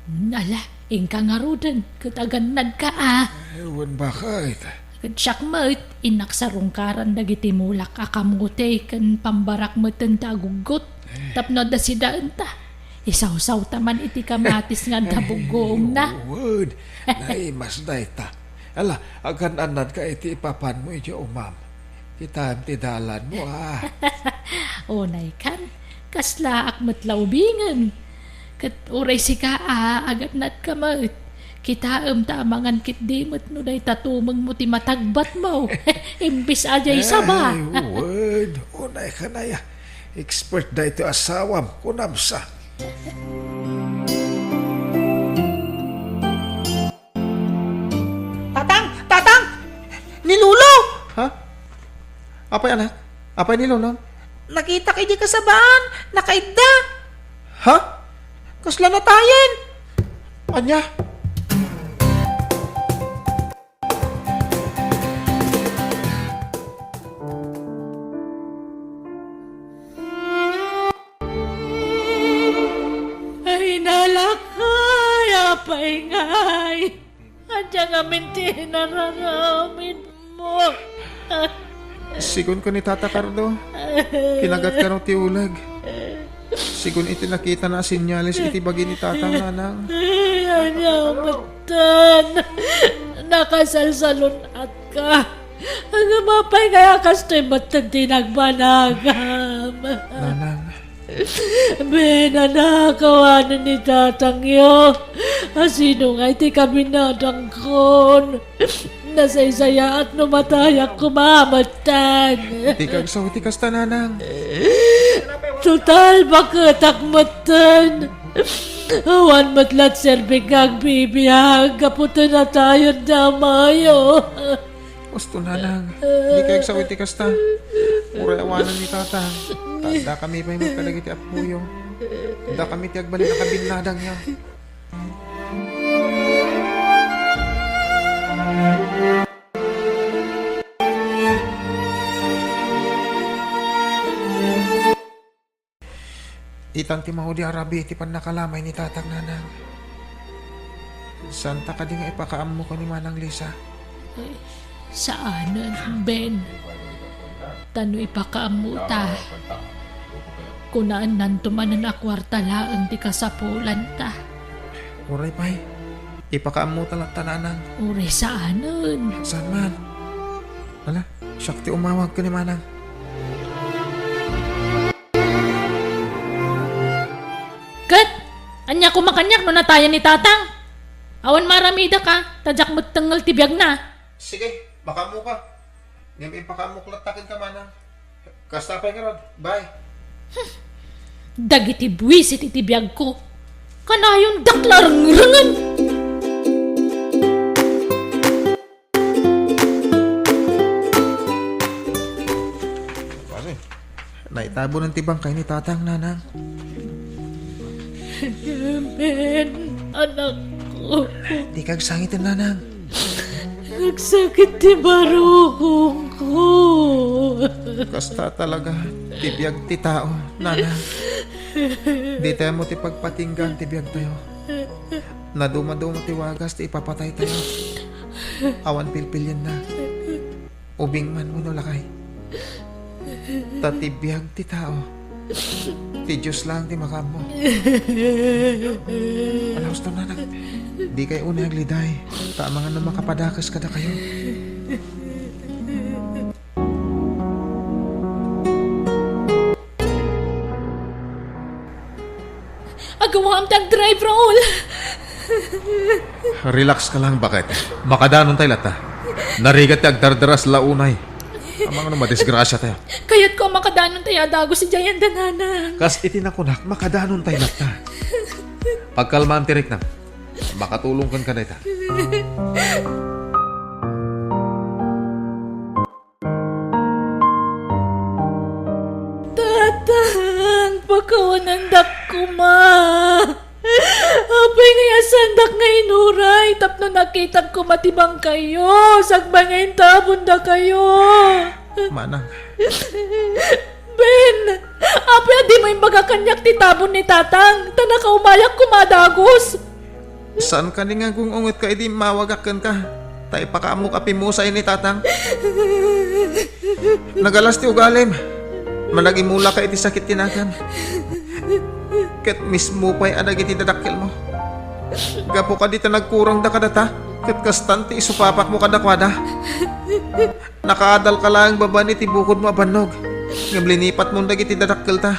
Ala, inka ngaruden, ket agannadka a. Ay, wen baket. Ket siak met, innak sarungkaran dagiti mulak a kamote ken pambarak metten ta aguggot. Tapno adda sidaenta, isawsawta man iti kamatis nga adda buggoongna. Ay, wen, naimas dayta. Ala, agan-annadka iti ipapanmo iti umam. Kitaem ti dalanmo, a. Unay kan, kaslaak met la ubingen. Ket uray sika a, agannadka met. Kitaem ta amangan ketdi met no dayta tumengmo ti matagbatmo. Imbes a diay saba. Ay, wen, unay kan aya. Expert daytoy asawam, kunam sa. Tatang! Tatang! Ni Lolo! Ha? Apay, anak? Apay ni Lolo? Nakitak idiay kasabaan. Nakaidda. Ha? Kasla natayen? Ania? Ay, nalakay, apay ngay. Ania ngamin ti inararamidmo? Sigun ken ni Tata Cardo, kinagatkano ti uleg. Sigun iti nakitana a senyales iti bagi ni Tatang, Nanang. Ay, ania metten? Nakasalsalun-atka. Ngem apay ngay a kastoy metten ti nagbanagam? Nanang. Bena, nakawanen ni tatangyo. Asino ngay ti kaminadangkon? Nasaysayaat no matayak koma metten. Dika agsaw iti kasta, Nanang. Total, baketak metten. Awan met la ti serbik nga agbibiag gapu ta natayen ti amayo. Husto, Nanang. Dika agsaw iti kasta. Uray awanen ni Tatang. Ta addakami pay met kadagiti appoyo. Addakami ti agbalin a kabinnadangyo. Itan ti maudi a rabii iti pannakalamay ni Tatang, Nanang. Saanta kadi nga ipakaammo ken ni Manang Lisa? Ay, saanen, Ben. Ta no ipakaammota, kunaennanto manen a kuarta laeng ti kasapulanta. Uray pay, ipakaammota latta, Nanang. Uray saanen. Saan man? Ala, siak ti umawag ken ni Manang. Ket, ania koma kaniak no natayen ni Tatang? Awan maaramidek a, ta diak met tengngel ti biagna. Sige, makaammoka. Ngem impakaammok latta kenka, Manang. Kasta pay ngarud. Bye. Dagiti buisit iti biagko, kanayondak la rengrengen. Pare. Naitabonen ti bangkay ni Tatang, Nanang. Ben, anakko. Dika agsangiten, nanang. Nagsakit ti barukongko. Kasta talaga ti biag ti tao, nanang. Ditayo met ti pagpatinggaan ti biagtayo. Nadumaduma ti wagas ti ipapataytayo. Awan pilpilienna. Ubing man wenno lakay. Ta ti biag ti tao, ti Dios laeng ti makaammo. Ala, husto, nanang. Dikay unay agliday, ta amangan no makapadakes kadakayo. Agawaam ti agdrive, Raul. Relax ka lang, baket. Makadanon tay latta. Narigat ti agdardaras la unay. Amangan no madisgrasya tayo. Kayatko a makadanon tay a dagus idiay anda, nanang. Kas iti nakunak, makadanon tay latta. Pagkalmaam ti riknam. Makatulong kenka dayta. Tatang, pakawanandak koma. Apay nga iyasandak nga inuray tapno nakitak koma ti bangkayyo, sakbay nga intabondakayo. Manang. Ben, apay a dimo imbaga kaniak ti tabon ni Tatang, ta nakaumayak koma a dagus. Saan kadi nga gung-ungetka idi immawagak kenka, ta ipakaammok a pimmusa ni Tatang? Nagalas ti ugalim. Managimulaka iti sakit ti nagan. Ket mismo pay a dagiti dadakkelmo. Gapu kadi ta nagkurangda kadata, ket kastan ti isupapakmo kadakuada. Nakaadalka laeng babaen iti bukodmo a bannog, ngem linipatmon dagiti dadakkelta.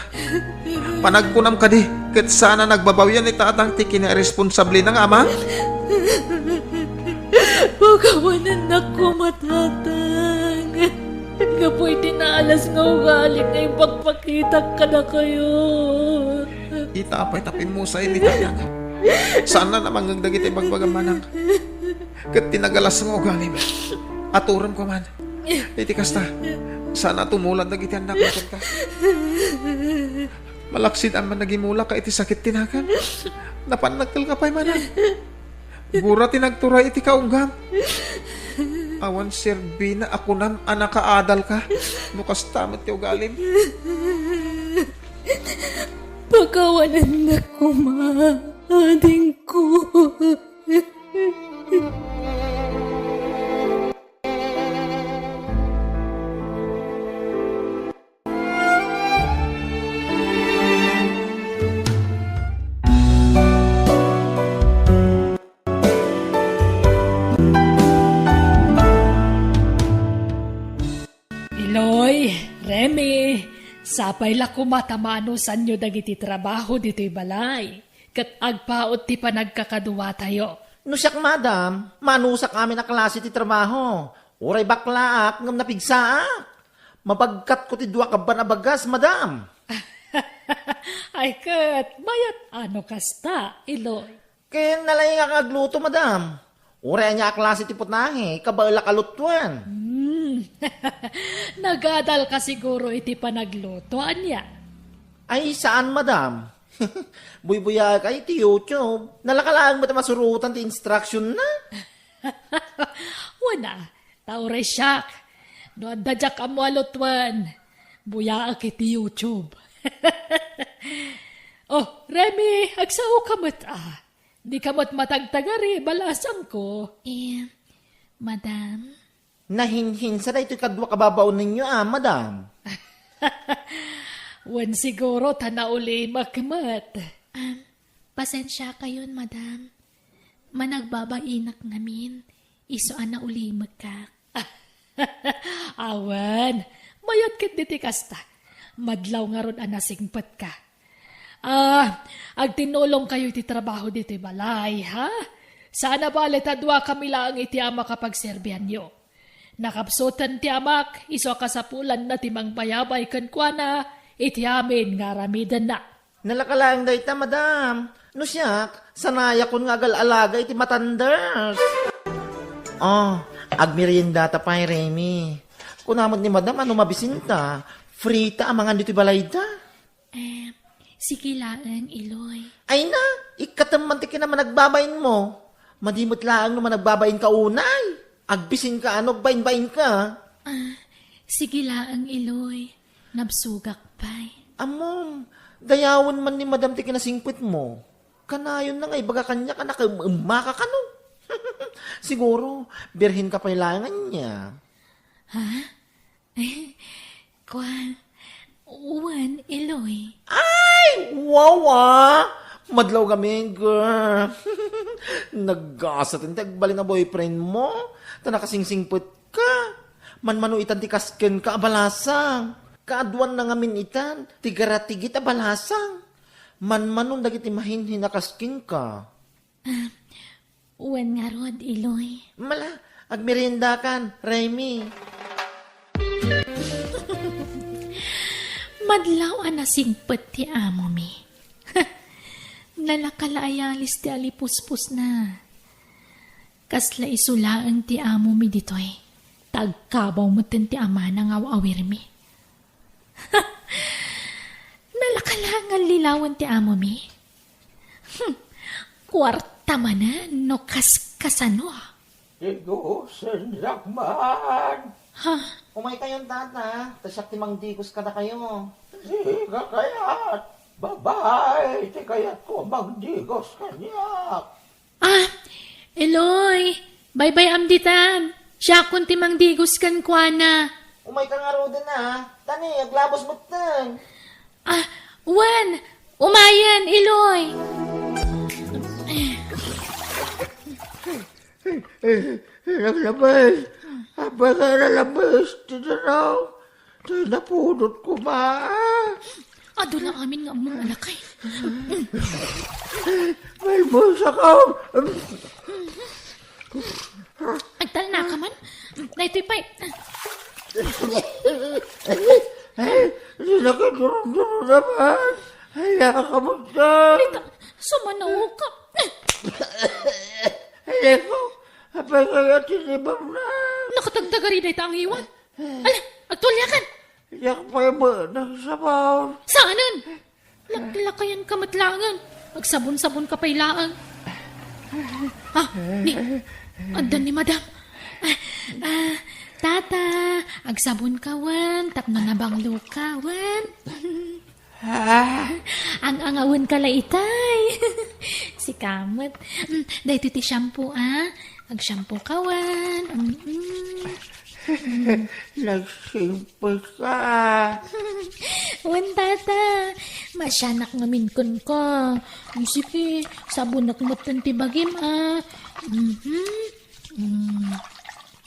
Panagkunam kadi, ket saan a nagbabawian ni Tatang ti kinairesponsablena nga ama? Pakawanannak koma, Tatang. Gapu iti naalas nga ugali nga ipakpakitak kadakayo. Ita apay ta pimmusay ni Tatang. Saan a namangngeg dagiti ibagbagam, manang. Ket ti nagalas nga ugalim, aturem koma. Iti kasta, saan a tumulad dagiti annakmo kenka. Malaksid a managimulaka iti sakit ti nagan. Napannakkelka pay, manang. Gura ti nagturay iti kaunggam. Awan serbina a kunam a nakaadalka no kasta met ti ugalim. Pakawanannak koma, adingko. Iloy, Remy, sapay la koma ta maanusanyo dagiti trabaho ditoy balay, ket agpaut ti panagkakaduatayo. No siak, madam, maanusak amin a klase ti trabaho. Uray baklaak ngem napigsaak. Mabagkatko ti dua kabban a bagas, madam. Ay ket, mayat a no kasta, Iloy. Ken nalaingak nga agluto, madam. Uray ania a klase ti putahe, kabaelak a lutoen. Hmm. Nagadalka siguro iti panagluto, ania? Ay, saan, madam. Buybuyaek iti YouTube. Nalaka laeng met a masurotan ti instruction na. Wen a, ta uray siak, no adda diak ammo a lutoen, buyaek iti YouTube. Oh, Remy, agsaoka met a. Dika met matagtagari, balasangko. Eh, madam? Nahinhinsa daytoy kadua kababaonenyo a, madam. Wen siguro ta naulimek met. Am, pasensiakayon, madam. Managbabainak ngamin, isu a naulimekak. Awan, mayat ket diti kasta. Madlaw ngarud a nasingpetka. Ah, agtinnulongkayo iti trabaho ditoy balay, ha? Saan a bale ta duakami laeng iti amak a pagserbianyo. Nakapsuten ti amak, isu a kasapulanna ti mangbayabay kenkuana iti amin nga aramidenna. Nalaka laeng dayta, madam. No siak, sanayakon nga agal-alaga iti matanders. Oh, agmeriendata pay, Remy. Kuna met ni madam a no mabisinta, free ta a mangan ditoy balayda. Eh, sige laeng, Iloy. Ay na, ikkatem man ti kinamanagbabainmo. Madi met laeng no managbabain ka unay. Agbisin ka, ano, agbain-bain ka. Ah, sige laeng, Iloy. Nabsogak pay. Ammom, dayawen man ni Madam ti kinasingpet mo. Kanayon na nga ibaga kaniak a nakaem-emma ka kano. Siguro, birhen ka pay laeng ania. Ha? Kua, wen, Iloy. Ay, wawa! Madlaw gamin, girl. Naggasat ti agbalin a boyfriend mo. Ta nakasingsingpet ka. Manmano itan ti kasken ka a balasang. Kaaduan na ngamin itan, ti garatigit a balasang. Manmano dagiti mahinhin a kasken ka. Ah, wen ngarud, Iloy. Mala, agmeriendakan, Remy. Madlaw a nasingpet ti amomi. Nalaka la a yalis ti alipuspusna. Kasla isu laeng ti amomi ditoy. Ta agkabaw metten ti amana nga aw-awirmi. Nalaka la nga lilawen ti amomi. Hmm. Kuarta manen no kaskasano. Digosendak man. Ha? Umay kayon, tata. Ta siak ti mangdigos kadakayo. Sika kayat. Babae ti kayatko a mangdigos kaniak. Ah, Eloy, baybay-am ditan. Siakon ti mangdigos kenkuana. Umay ka ngaruden, a. Tani, aglabos metten. Ah, wen, umayen, Eloy. Eh, eh, naglabas. Apay nga nalabas ti danaw? Tay napudot koma. Adu la amin nga ammom a lakay. Malmos ako. Agtalna ka man? Daytoy pay. Ay, di na kaduruduro naman. Ay, nakakamot ka. Dita, sumanaw ka. Ay, ko. Apay kaya tinibang na? Nakatagtagari dayta a ngiwat. Ala, agtualiakan. Diak pay met nagsabaw. Saanen? Laklakayan ka met laengen. Agsabon-sabon ka pay laeng. Ah, ni, addan ni Madam. Ah, ah, tata, agsabon ka wen, tapno nabanglo ka wen. Ah. Ang-angawen ka la itay. Sika met. Mm, daytoy ti shampoo, a. Agshampoo ka wen. Mm-mm. Nagsingpet ka. Wen, tata. Masianak ngamin kenka. Mm, sige, sabonak metten ti bagim, a. Mhm. Mm.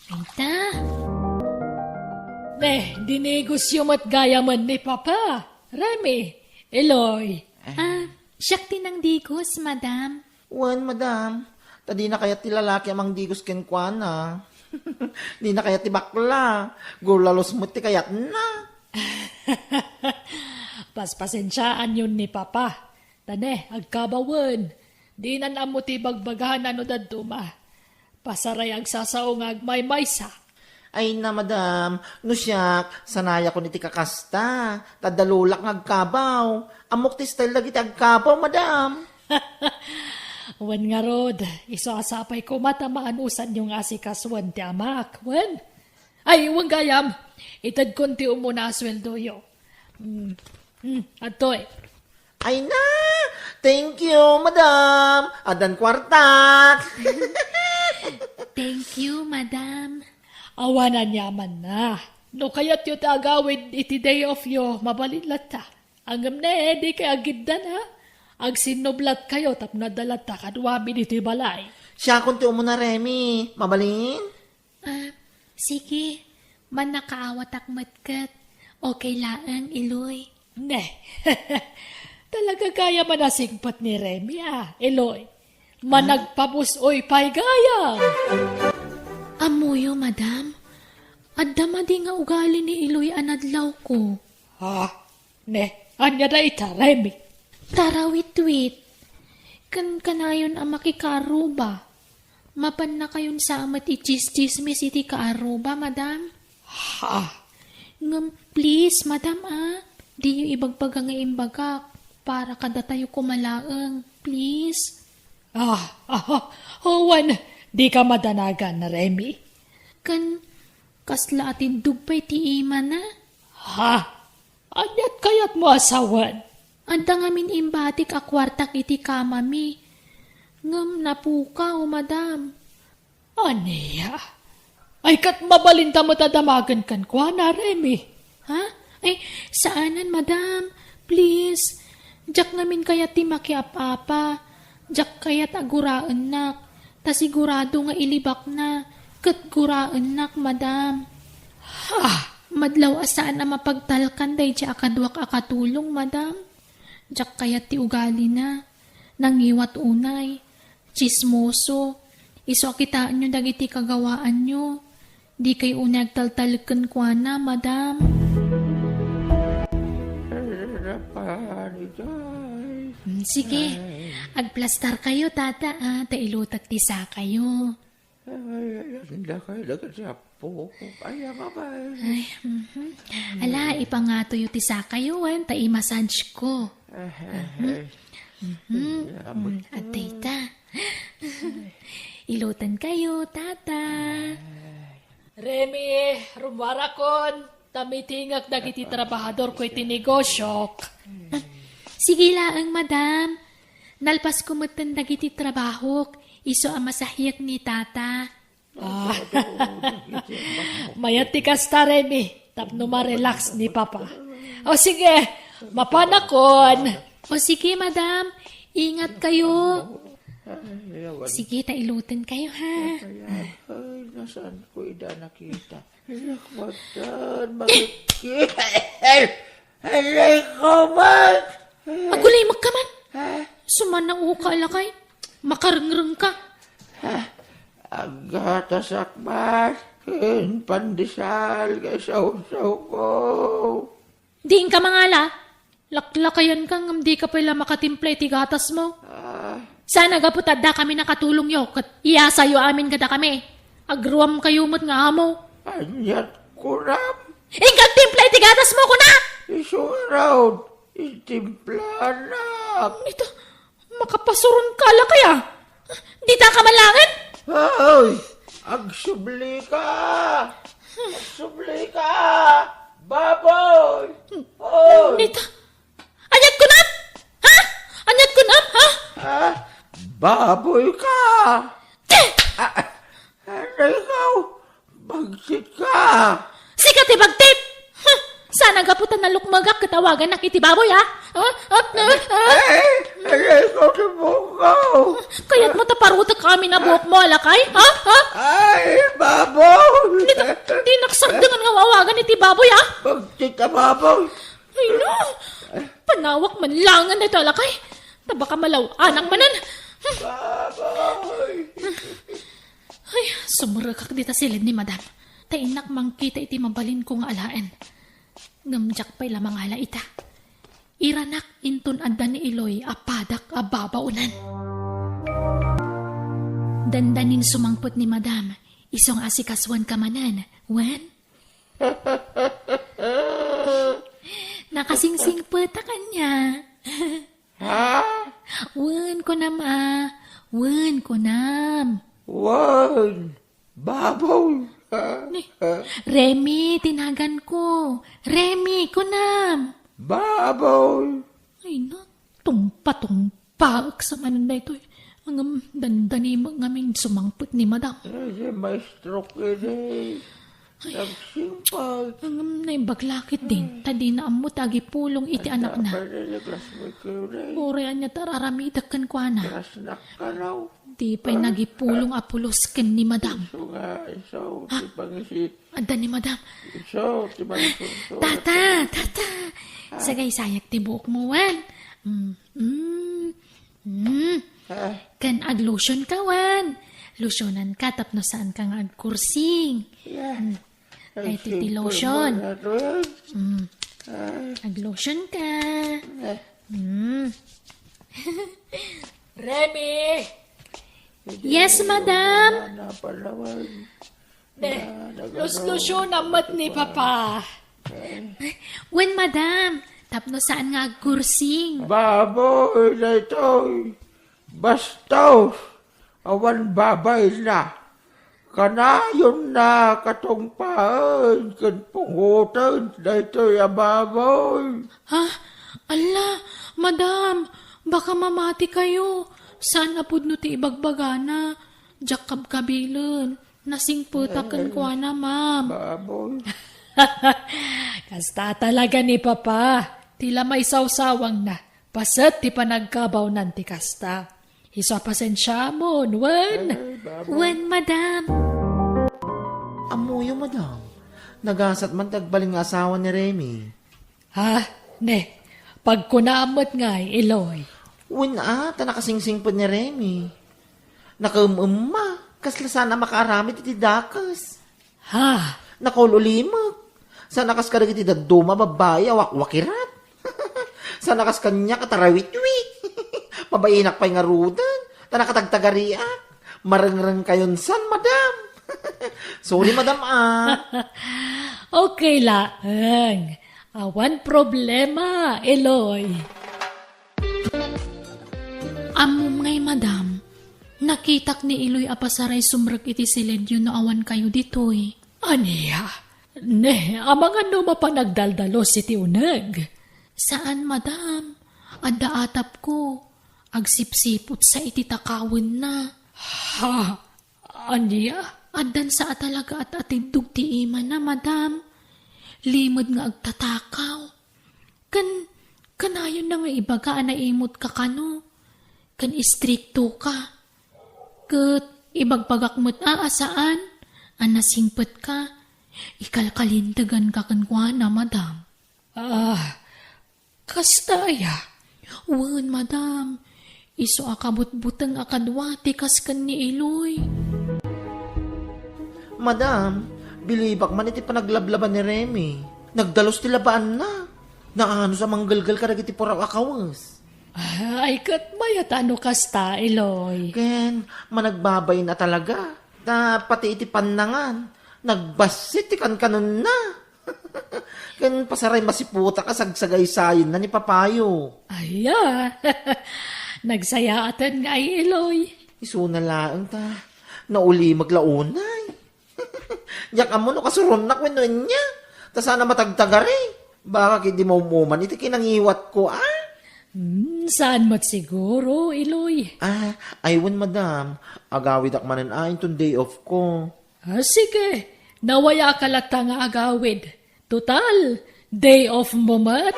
Ita. Ne, dinigosyo met gayamen ni Papa. Remy, Eloy. Ah, siak ti nangdigos, madam. Wen, madam. Ta dina kayat ti lalaki a mangdigos kenkuana. Dina kayat ti bakla. Gurlalos met ti kayatna. Paspasensiaanyon ni Papa. Ta ne, agkabawen. Dinan ammo ti bagbagana no dadduma. Pasaray agsasao nga agmaymaysa. Ay na, madam, no siak, sanayakon iti kakasta. Ta adda lolak nga agkabaw. Ammok ti style dagiti agkabaw, madam. Wen ngarud, isu a sapay koma ta maanusanyo nga asikasuen ti amak. Wen? Ay, wen gayam. Itedkon ti umuna a sueldoyo. Mm. Mm, adtoy. Ay na! Thank you, madam! Addan kuartak! Thank you, madam. Awan aniamanna. No kayatyo ti agawid iti day off yo, mabalin latta. Ngem ne, dikay agiddana. Agsinnublatkayo tapno adda latta kaduami ditoy balay. Siakon ti umuna, Remy. Mabalin? Ah, sige. Mannakaawatak met ket. Okay laeng, Iloy. Ne. Talaga gayam a nasingpet ni Remy, a, Iloy. Managpabus-oy pay gayam. Ammoyo, madam. Adda madi nga ugali ni Iloy a nadlawko. Ha? Ne, ania dayta, Remy? Tarawitwit. Ken kanayon a makikaarruba. Mapannakayon sa met itsistsismis iti kaarruba, madam? Ha? Ngem, please, madam, a. Diyo ibagbaga nga imbagak. Para kadatayo koma laeng. Please. Ah, ah, wen, dika madanagan, Remy. Ken kasla a tindog pay ti imana? Ha? Aniat kayatmo a sawen? Adda ngamin imbatik a kuartak iti kamami. Ngem napukaw, madam. Ania? Ay, ket mabalinta met a damagen kenkuana, Remy. Ha? Ay, saanen, madam. Please. Diak ngamin kayat ti makiap-apa. Diak kayat a guraennak. Ta sigurado nga ilibakna. Ket guraennak, madam. Ha? Madlaw a saan a mapagtalkan daydi a kaduak a katulong, madam. Diak kayat ti ugalina. Nangiwat unay. Tsismoso. Isu a kitaenyo dagiti kagawaanyo. Dikay unay agtaltalek kenkuana, madam. Rapanitay. Mm, sige. Ay. Agplastarkayo, tata, ah, ta ilutek ti sakayo. Ay, ay, ay, dakay, dakay, Apo. Ay, ang abay. Ay, mhm. Ala, ipangatoyo ti sakayo, wen, ta i-massage ko. Ay, ay, ay. Mhm. Salamat. Mm, adtoy ta. Ilutenkayo, tata. Remy, rummuarakon. Ta mitingek dagiti trabahadorko iti negosiok. Sige laeng, madam. Nalpasko metten dagiti trabahok. Isu a masahiek ni tata. Ah. Mayat ti kasta, Remy, tapno ma-relax ni Papa. O sige, mapanakon. O sige, madam, ingatkayo. Sige, ta ilutenkayo, ha? Ay, nasaan ko ida nakita? Lakbatan, bakit? Aray ko, man! Agulimek ka man. Ha? Suman na uka, lakay. Makarengreng ka. Ha? Aggatasak man ken pandesal nga isawsaw ko. Diin ka mangala? Laklakayan ka ngem dika pay la makatimpla iti gatasmo. Ah. Saan a gapu ta adda kami nakatulongyo ket iyasayo amin kadakami. Agruamkayo met nga amo. Aniat kunam? Inka agtimpla iti gatasmo, kuna! Isu ngarud, intimplanak. Ito, makapasuron ka la kaya? Dita ka man laengen? Hoy! Agsubli ka! Agsubli ka! Baboy! Hoy! Nita, aniat kunam? Ha? Aniat kunam, ha? Ah, baboy ka! Ti! Ah, ano ikaw? Bagtit ka! Sika ti bagtit! Huh! Saan a gapu ta nalukmegak ket awagannak iti baboy, ha? Ha? Ha? Ha? Ay! Aray ko, ti bukaw! Kayatmo ta parutek amin a buokmo, lakay? Ha? Ha? Ay, baboy! Dinak sardengen nga awagan iti baboy, ha? Bagtit a baboy! Ay, no! Panawak man laengen daytoy, lakay! Ta baka malaw-anak manen! Baboy! Ay, sumrekak dita siled ni madam. Ta innak mangkita iti mabalinko nga alaen. Ngem diak pay la mangala ita. Iranak inton adda ni Eloy a padak a babaonan. Dandanin sumangpet ni madam, isu nga asikasuan ka manen, wen? Nakasingsingpet a kanya. Ha? Wen, kunam a. Wen, kunam. Wen, baboy. Ni, Remy, tinagan ko. Remy, kunam. Baboy. Ay, na, tungpa-tungpaek sa manen daytoy. Ngem dandani met ngamin sumangpet ni madam. Ay, si maestro kini. Ay, nagsingpet. Ngem naimbag la ketdin, ta dina ammo ta agipulong iti anakna. Uray ania ti ar-aramidek kenkuana. Di pay nagipulong a pulos ken ni madam. Isu nga, isu, ti pangisit. Adda ni madam. Isu, ti pangisit. Tata, tata. Sagaysayak ti buokmo, wen. Mm, mm. Hmm. Ah. Ken aglotion ka, wen. Lotionan ka tapno saan ka nga agkursing. Yeah. Hmm. Daytoy ti lotion. Hmm. Ah. Aglotion ka. Eh. Hmm. Remy! Yes, madam. Napanawan. Ne, luslusyonam met ni Papa. Wen, madam, tapno saan nga agkursing. Baboy daytoy. Bastos, awan babayna. Kanayonna katungpaen ken pungoten daytoy a baboy. Ha? Alla, madam, baka mamatikayo. Saan a pudno ti ibagbagana. Diak kabkabilen. Nasingpetak kenkuana, ma'am. Baboy. Kasta talaga ni Papa. Ti la maisawsawangna. Paset ti panagkabawnan ti kasta. Isu a pasensiamon, wen? Ay, baboy. Wen, madam. Ammoyo, madam. Nagasat man ti agbalin nga asawa ni Remy. Ha? Ne, pagkunam met ngay, Eloy. Wen a, ta nakasingsingpet ni Remy. Nakaem-emma, kasla saan a makaaramid iti dakes. Ha? Nakaul-ulimek. Saan a kas kadagiti dadduma a babbai a wakwakirat. Saan a kas kaniak a tarawitwit. Mabainak pay ngaruden. Ta nakatagtagariak. Marengreng kayon san, madam. Sorry, madam, ah. Okay laeng. Awan problema, Eloy. Ammom ngay, madam, nakitak ni Eloy a pasaray sumrek iti siledyo no awan kayo ditoy. Ania? Ne, amangan no mapan agdaldalos iti uneg? Saan, madam. Adda atapko. Agsipsiput sa iti takawenna. Ha? Ania? Addan sa a talaga at atiddog ti imana, madam. Limed nga agtatakaw. Ken, kanayonna nga ibaga a naimut ka kano. Ken istrikto ka. Ket ibagbagak met a, a saan a nasingpet ka. Ikalkalintegan ka kenkuana, madam. Ah, kasta aya? Wen, madam. Isu a kabutbuteng a kadua ti kas ken ni Eloy. Madam, bilibak man iti panaglablaba ni Remy. Nagdalus ti labaanna. Naanus a manggelgel kadagiti puraw a kawes. Ay, ket mayat a no kasta, Eloy. Ken, managbabain a talaga. Ta pati iti pannangan, nagbassit ti kankanenna. Ken pasaray masiputak a sagsagaysayenna ni Papayo. Aya, nagsayaaten ngay, Eloy. Isuna laeng ta, naulimek la unay. Diak ammo no kasuronnak wenno ania, ta saan a matagtagari. Baka ket di maum-uman iti kinangiwatko, a? Hmm, saan met siguro, Eloy? Ah, ay wen, madam. Agawidak manen a inton day off ko. Ah, sige, nawayaka latta nga agawid. Total, day off mo met.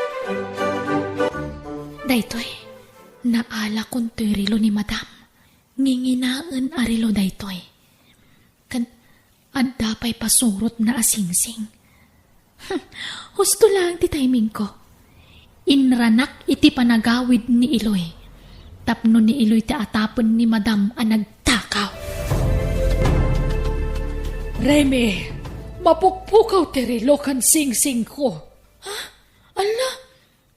Daytoy, naalakon toy relo ni madam. Nginginaen a relo daytoy. Ken adda pay pasurotna a singsing. Hmm, husto laeng ti timingko. Inranak iti panagawid ni Eloy. Tapno ni Eloy ti atapen ni madam a nagtakaw. Remy, mapukpukaw ti relo ken singsingko. Ha? Alla,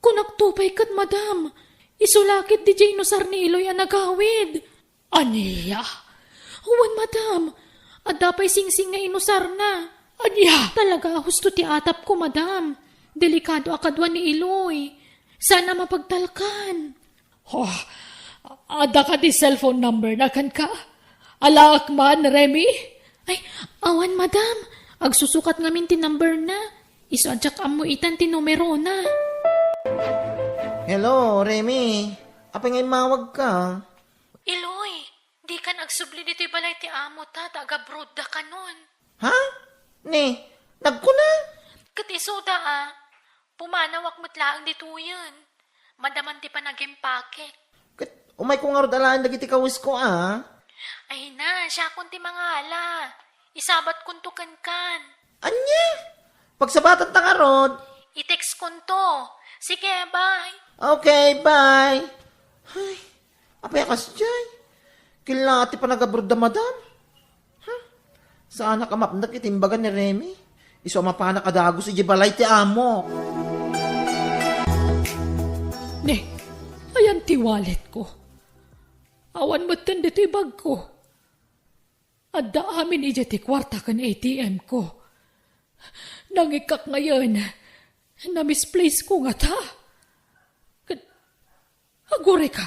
kunakto pay ket, madam. Isu la ket diay inusar ni Eloy a nagawid. Ania? Wen, madam. Adda pay singsing nga inusarna. Ania? Talaga a husto ti atapko, madam. Delikado a kadua ni Eloy. Saan a mapagtalkan. Oh, adda kadi cellphone number na kenka? Alaek man, Remy? Ay, awan, madam. Agsusukat ngamin ti number na. Isu a diak ammo itan ti numerona. Hello, Remy. Apay nga immawag ka? Eloy, dikan agsubli ditoy balay ti amo ta, ta agabroad da kanon. Ha? Ni, nagkuna? Ket isuda a, pumanawak met laeng ditoyen. Madaman ti panagim-packet. Ket umayko ngarud alaen dagiti kawesko a. Ay na, siakon ti mangala. Isabatkonto kenkan. Ania? Pagsabatanta ngarud? I-textkonto. Sige, bye. Okay, bye. Ay, apay a kasdiay? Killa ti panagabroad da madam? Huh? Saanak a mapnek iti imbaga ni Remy? Isu a mapanak a dagus idiay balay ti amo. Ne, ayan ti walletko. Awan metten ditoy bagko. Adda amin idiay ti kuarta ken A T M ko. Nangikkak ngayen, na-misplace ko ngata. Ket, agurayka,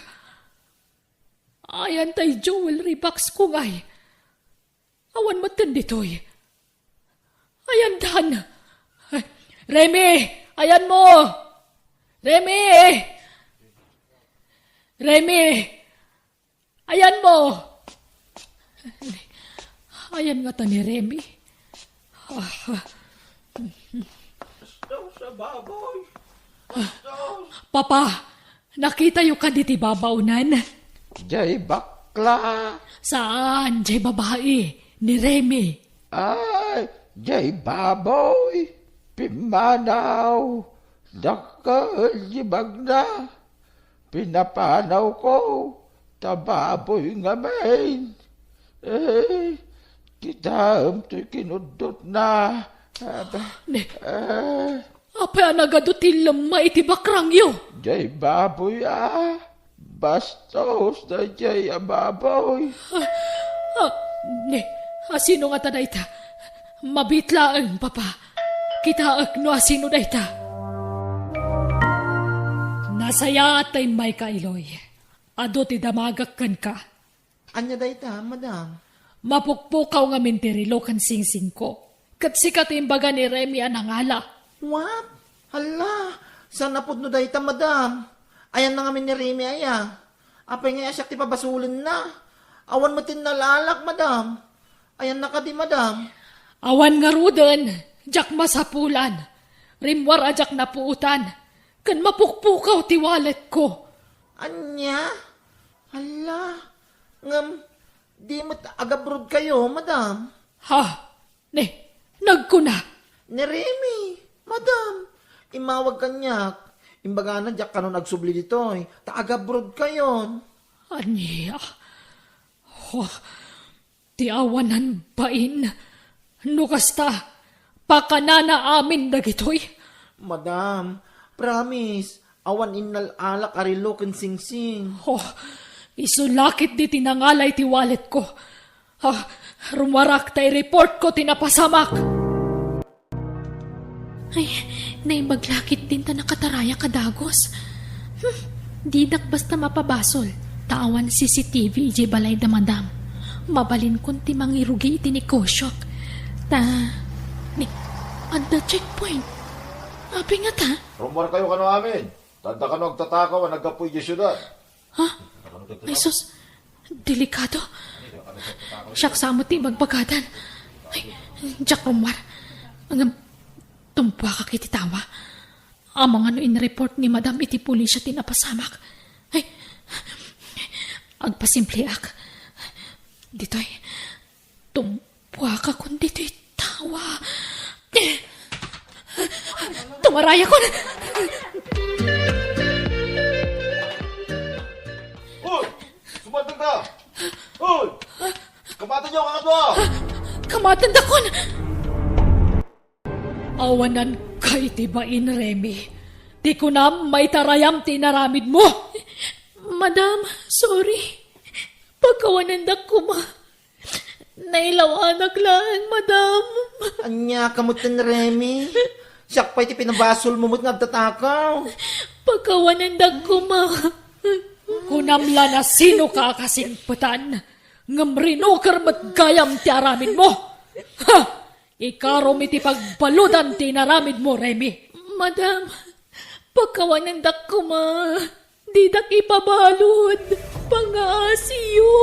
Ayan tay jewelry box ko ngay. Awan metten ditoy. Ayandan. Remy, ayanmo. Remy. Remy. Ayanmo. Ayan ngata ni Remy. Ah. Bastos a baboy. Bastos. Papa, nakitayo kadi ti babaonan? Jay bakla. Saan, jay babai, ni Remy. Ay, jay baboy. Pimmanaw. Dakkel ti bagna. Pinapanawko ta baboy ngamin. Eh, kitaem toy kinuddotna. Aba, Ne, eh, apay a nagadu ti lemma iti bakrangyo? Jay baboy a. Bastos dayjay a baboy. Ah, ah, ne, asino ngata dayta? Mabiit laeng, Papa. Kitaek no asino dayta. Nasayaat ta immayka, Iloy. Adu ti damagek kenka. Ania dayta, madam? Mapukpukaw ngamin ti relo ken singsingko. Ket sika ti imbaga ni Remy a nangala. What? Hala, saan a pudno dayta, madam? Ayanna ngamin ni Remy aya? Apay ngay a siak ti pabasolenna? Awan met ti innal-alak, madam. Ayanna kadi, madam? Awan ngaruden, diak masapulan. Rimmuar a diak napuotan. Ken mapukpukaw ti walletko. Ania? Hala, ngem di met agabrodkayo, madam? Ha? Ne, nagkuna. Ni Remy, madam, immawag kaniak. Imbagana diak kanon agsubli ditoy, ta agabrodkayon. Ania? Oh, ti awanan bain. No kasta, pakanana amin dagitoy. Madam, promise, awan innal-alak a relo ken singsing. Oh, isu laketdi ti nangala iti walletko. Ah, rummuarak ta i-reportko ti napasamak. Ay, naimbag laketdin ta nakatarayak a dagus. Hmm, didak basta mapabasol, ta awan C C T V idiay balay da madam. Mabalinkon ti mangirugi iti negosiok. Ta, ni, adda checkpoint. Apay ngata? Rummuarkayo kano amin. Ta adda kano agtatakaw a naggapu idiay siudad. Ha? Ay, sus. Delikado. Siak sa met ti ibagbagadan. Ay, diak rummuar. Ngem, tumpuakak iti tawa. Amangan no in-report ni madam iti pulisya ti napasamak. Ay, agpasimpliak. Ditoy, tum-, Puakakon ditoy tawa. Tumarayakon! Hoy! Sumaldeng ka! Hoy! Kamatenyo kakadua! Kamatendakon! Awananka iti bain, Remy. Ti kunam, maitarayam ti inaramidmo. Madam, sorry. Pakawanendak koma. Nailawanak laeng, madam. Ania ka metten, Remy? Siak pay ti pinabasolmo met nga agtatakaw. Pakawanendak koma. Kunam la no sinoka a kasingpetan, ngem rinuker met gayam ti aramidmo. Ha! Ikarom iti pagbaludan ti inaramidmo, Remy. Madam, pakawanendak koma. Didak ipabalud, pangaasiyo.